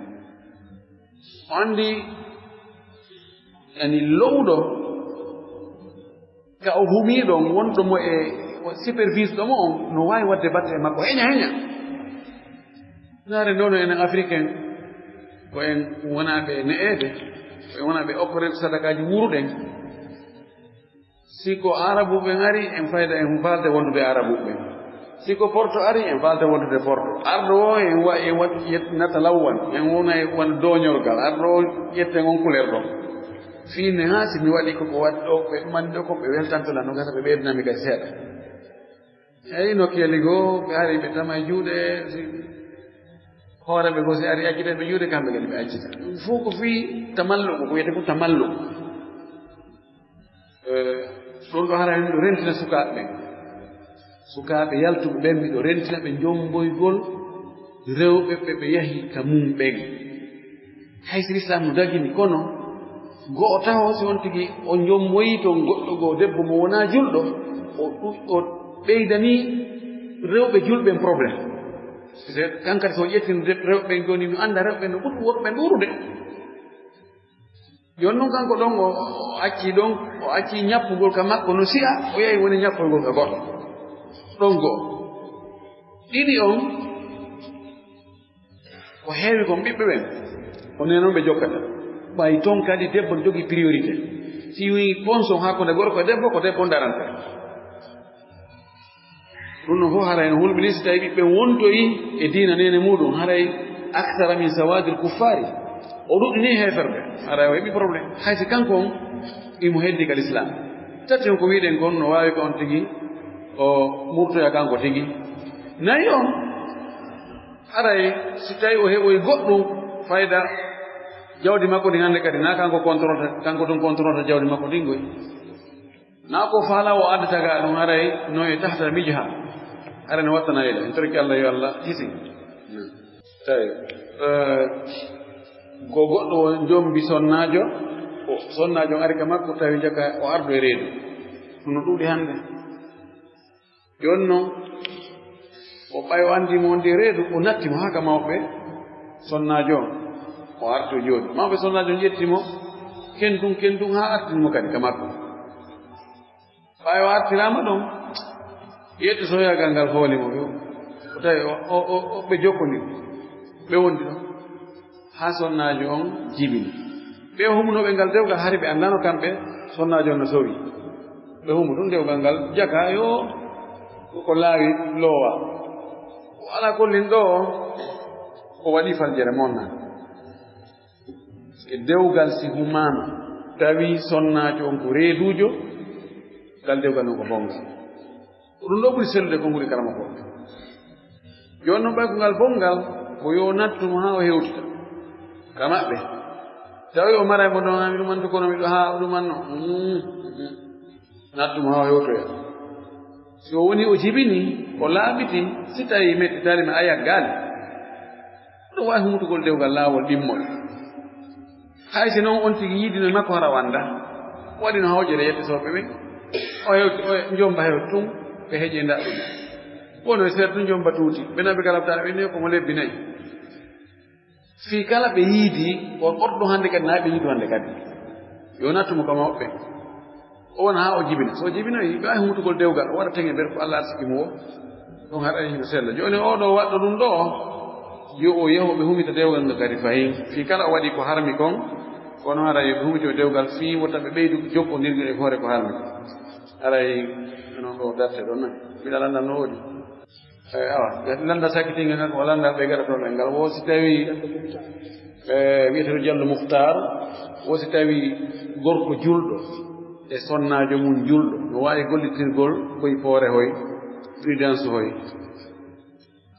O anndi, yani, lowɗo ka o humii ɗon, wonɗo mo e, o supervise ɗo mo on, no waawi waɗde batte e makko, heña, heña. Naare ndono enen Africain, ko en wonaaɓe ne'eede, ko en wonaaɓe okkorede sadakaaji wuuruɗen. Si ko Arabuɓe ɓen ari, en fayda en faalde wondude Arabuɓe ɓen. Si ko Porto ari, en faalde wondude Porto. Arɗo o, en wa-, en wat-, yet-, nata lawwan, en wona e won dooñorgal. Arɗo o, ƴetten on couleur ɗo. Fii ne haa si mi waɗi ko ko waɗi ɗo, ɓe mani ɗo ko ɓe weltanto lan, no gasa ɓe ɓeydana mi kadi seeɗa. Eyi, no keeli goo, ɓe ari ɓe tama e juuɗe, si hooreeɓe goo si ari accita ɓe juuɗe, kamɓe kadi ɓe accita. Ɗum fof ko fii tamallugu, ko wiyetee ko tamallugu. Eh, ɗum ɗo hara miɗo rentina sukaaɓe ɓen. Sukaaɓe yaltuɓe ɓen, miɗo rentina ɓe jomboygol rewɓe ɓe ɓe yahi ka mum ɓen. Hay si Lislaam no dagini, kono go'o taho, si on tigi o jomboyii toon goɗɗo goo, debbo mo wonaa julɗo, o ɗu-, o ɓeydanii rewɓe julɓe ɓen problème. C'est kan kadi, so o ƴettino de-, rewɓe ɓen jooni, no annda rewɓe ɓen no ɓuri worɓe ɓen ɗuurude. Jooni noon, kanko ɗon o, o accii ɗon, o accii ñappugol ka makko no si'a, o yahi woni ñappugol ka goɗɗo. Ɗon go'o. Ɗiɗi on, ko heewi kon ɓiɓɓe ɓen, ko neene on ɓe jokkata. Ɓay toon kadi debbo no jogii priorité. Si wii ponson hakkunde gorko e debbo, ko debbo on daranta. Ɗum no fof haray no hulɓinii si tawii ɓiɓɓe wontoyi e diina neene muuɗum, haray aksara min sawaadil kuffaari. O ɗuɗɗinii heeferɓe, haray o heɓi problème. Hay si kanko on imo heddi ka Lislaam. Tati on ko wiiɗen kon no waawi ko on tigi o murtoya kanko tigi. Nayi on, haray si tawii o heɓoyi goɗɗum fayda jawdi makko ndin hannde kadi, na kanko contrôlta, kanko tun contrôlta jawdi makko ndin goy. Na ko faala o addata ga ɗum, haray no e tahta mijha. Haray no wattana ila. En torki Allah, yo Allah hisin. Tawi, eh, ko goɗɗo o jombi sonnaajo, o sonnaajo on ari ka makko, tawi jaka o ardo e reedu. Ɗum no ɗuuɗi hannde. Jooni noon, o ɓay o anndi mo wonde reedu, o natti mo haa ka mawɓe sonnaajo on. O arti o jooɗi. Mawɓe sonnaajo on ƴetti mo, kenndun, kenndun, haa artini mo kadi ka makko. Ɓay o artiraama ɗon, yetti sohoyagal ngal hooli mo, o tawi o, o, o, o, ɓe jokkondiri, ɓe wondi ɗon. Haa sonnaajo on jibini. Ɓe humunooɓe ngal dewgal, hari ɓe anndaano kamɓe, sonnaajo on no sowi. Ɓe humu ɗum dewgal ngal, jaka yo ko laawi loowa. Ko alaa kollin ɗo, o waɗi faljere monna. E dewgal si humaama, tawi sonnaajo on ko reeduujo, ngal dewgal non ko bonngal. Ko ɗum ɗo ɓuri sellude konguɗi karamokooɓe. Jooni noon, ɓay ko ngal bonngal, ko yo nattu mo haa o hewtita ka maɓɓe. Tawi o maray mo ɗon, "Haa mi ɗumanto, kono miɗo haa o ɗumanno." Mm, mm. Nattu mo haa o hewtoya. Si o woni o jibini, o laaɓiti, si tawi mettitaali ma a yaggaali, ɗum waawi humtugol dewgal laawol ɗimmol. Hay si noon on tigi yiidino e makko hara wannda, waɗi no hawjere yettisooɓe ɓen. O hewti, o jomba hewti tun, ɓe heƴi ndaɗɗum. Wono e seeɗa tun jomba tuuti, ɓe naɓi garabtaaɗo ɓe ni ko mo lebbi nayi. Fii kala ɓe yiidi, on orɗo hannde kadi, naa ɓe yiidu hannde kadi. Yo nattu mo ka mawɓe. O wona haa o jibina. So o jibinoyi, ɓe waawi humtugol dewgal, o waɗa teŋe nder ko Allah arsiki mo o. Ɗum haɗa hino sella. Jooni oo ɗoo waɗɗo ɗum ɗoo, yo o yahu ɓe humita dewgal ngal kadi fahin. Fii kala o waɗi ko harmi kon, kono haray yo ɓe humito dewgal fii wota ɓe ɓeydu jokkondirgol e hoore ko harmi kon. Haray non ɗoo darte ɗon, mbiɗa lanndal no woodi. Eyi, awa, lannda sakkitinga ngal, ko lannda ɓe gaɗa toon ngal. Wo si tawi, e, wiyeteeɗo Jallo Muhtar, wo si tawi gorko julɗo e sonnaajo mum julɗo, no waawi gollitirgol koye poore hoy, prudence hoy.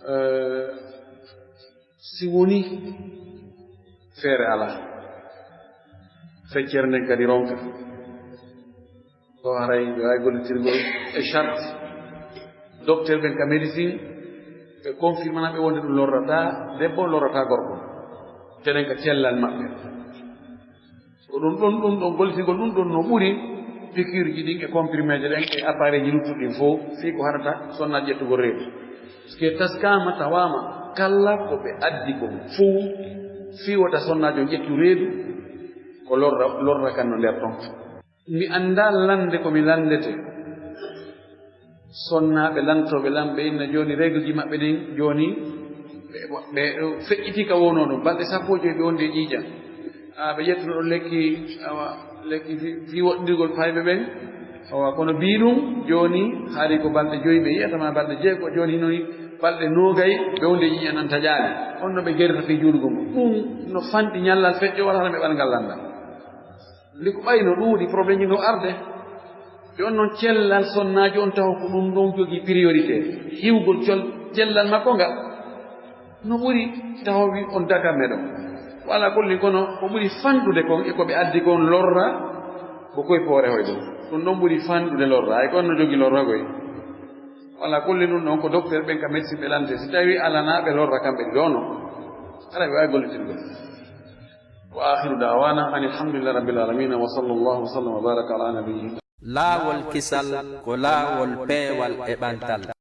E, si woni feere alaa, feccere nden kadi ronka. Ɗo haray ɓe waawi gollitirgol e charte. Docteur ɓen ka médecine, ɓe confirmana ɓe wonde ɗum lorrataa debbo, lorrataa gorko. Tenen ka cellal maɓɓe. Ko ɗum ɗon, ɗum ɗon gollitigol ɗum ɗon no ɓuri pikiirji ɗin e comprimé ji ɗen e appareil ji luttuɗi ɗin fof, fii ko haɗata sonnaajo ƴettugol reedu. Parce que taskaama tawaama kala ko ɓe addi kon fof, fii wota sonnaajo ƴettu reedu, ko lorra, lorra kan no nder ton. Mi anndaa lande ko mi landete. Sonnaaɓe lantooɓe lan, ɓe inna jooni règle ji maɓɓe ɗin, jooni ɓe, ɓe feƴƴiti ka wonoo ɗum. Balɗe sappo e joy ɓe wondi e ƴiiƴan. A, ɓe ƴettuno ɗon lekki, awa, lekki fi, fi woɗɗindirgol fayɓe ɓen. Awa, kono bii ɗum, jooni hari ko balɗe joy ɓe yi'ata, ma balɗe jeego, jooni hino balɗe noogay, ɓe wondi e ƴiiƴan an taƴaali. On no ɓe gerrita fii juulugol ngun. Ɗum no fanɗi ñallal feƴƴo wala hara ɓe ɓalngal landa. Nde ko ɓay no ɗuuɗi, problème ji no arde. Jooni noon cellal sonnaajo on taw ko ɗum ɗon jogii priorité. Hiwgol col-, cellal makko ngal no ɓuri taw wi on dagan meɗon. Wala kolli kono ko ɓuri fanɗude kon e ko ɓe addi kon lorra ko koye poore hoy ɗum. Ɗum ɗon ɓuri fanɗude lorra. Ay kon no jogii lorra koy. Wala kolli ɗum ɗon ko docteur ɓen ka médecine ɓe lante. Si tawi alanaa ɓe lorra kamɓe ɗiɗo no. Hara ɓe waawi gollitirgol. Wa akhiru da'wana anil hamdulillahi rabbil alamin wa sallallahu wa sallam wa baraka ala nabiyyina. Laawol kisal ko laawol peewal e ɓantal.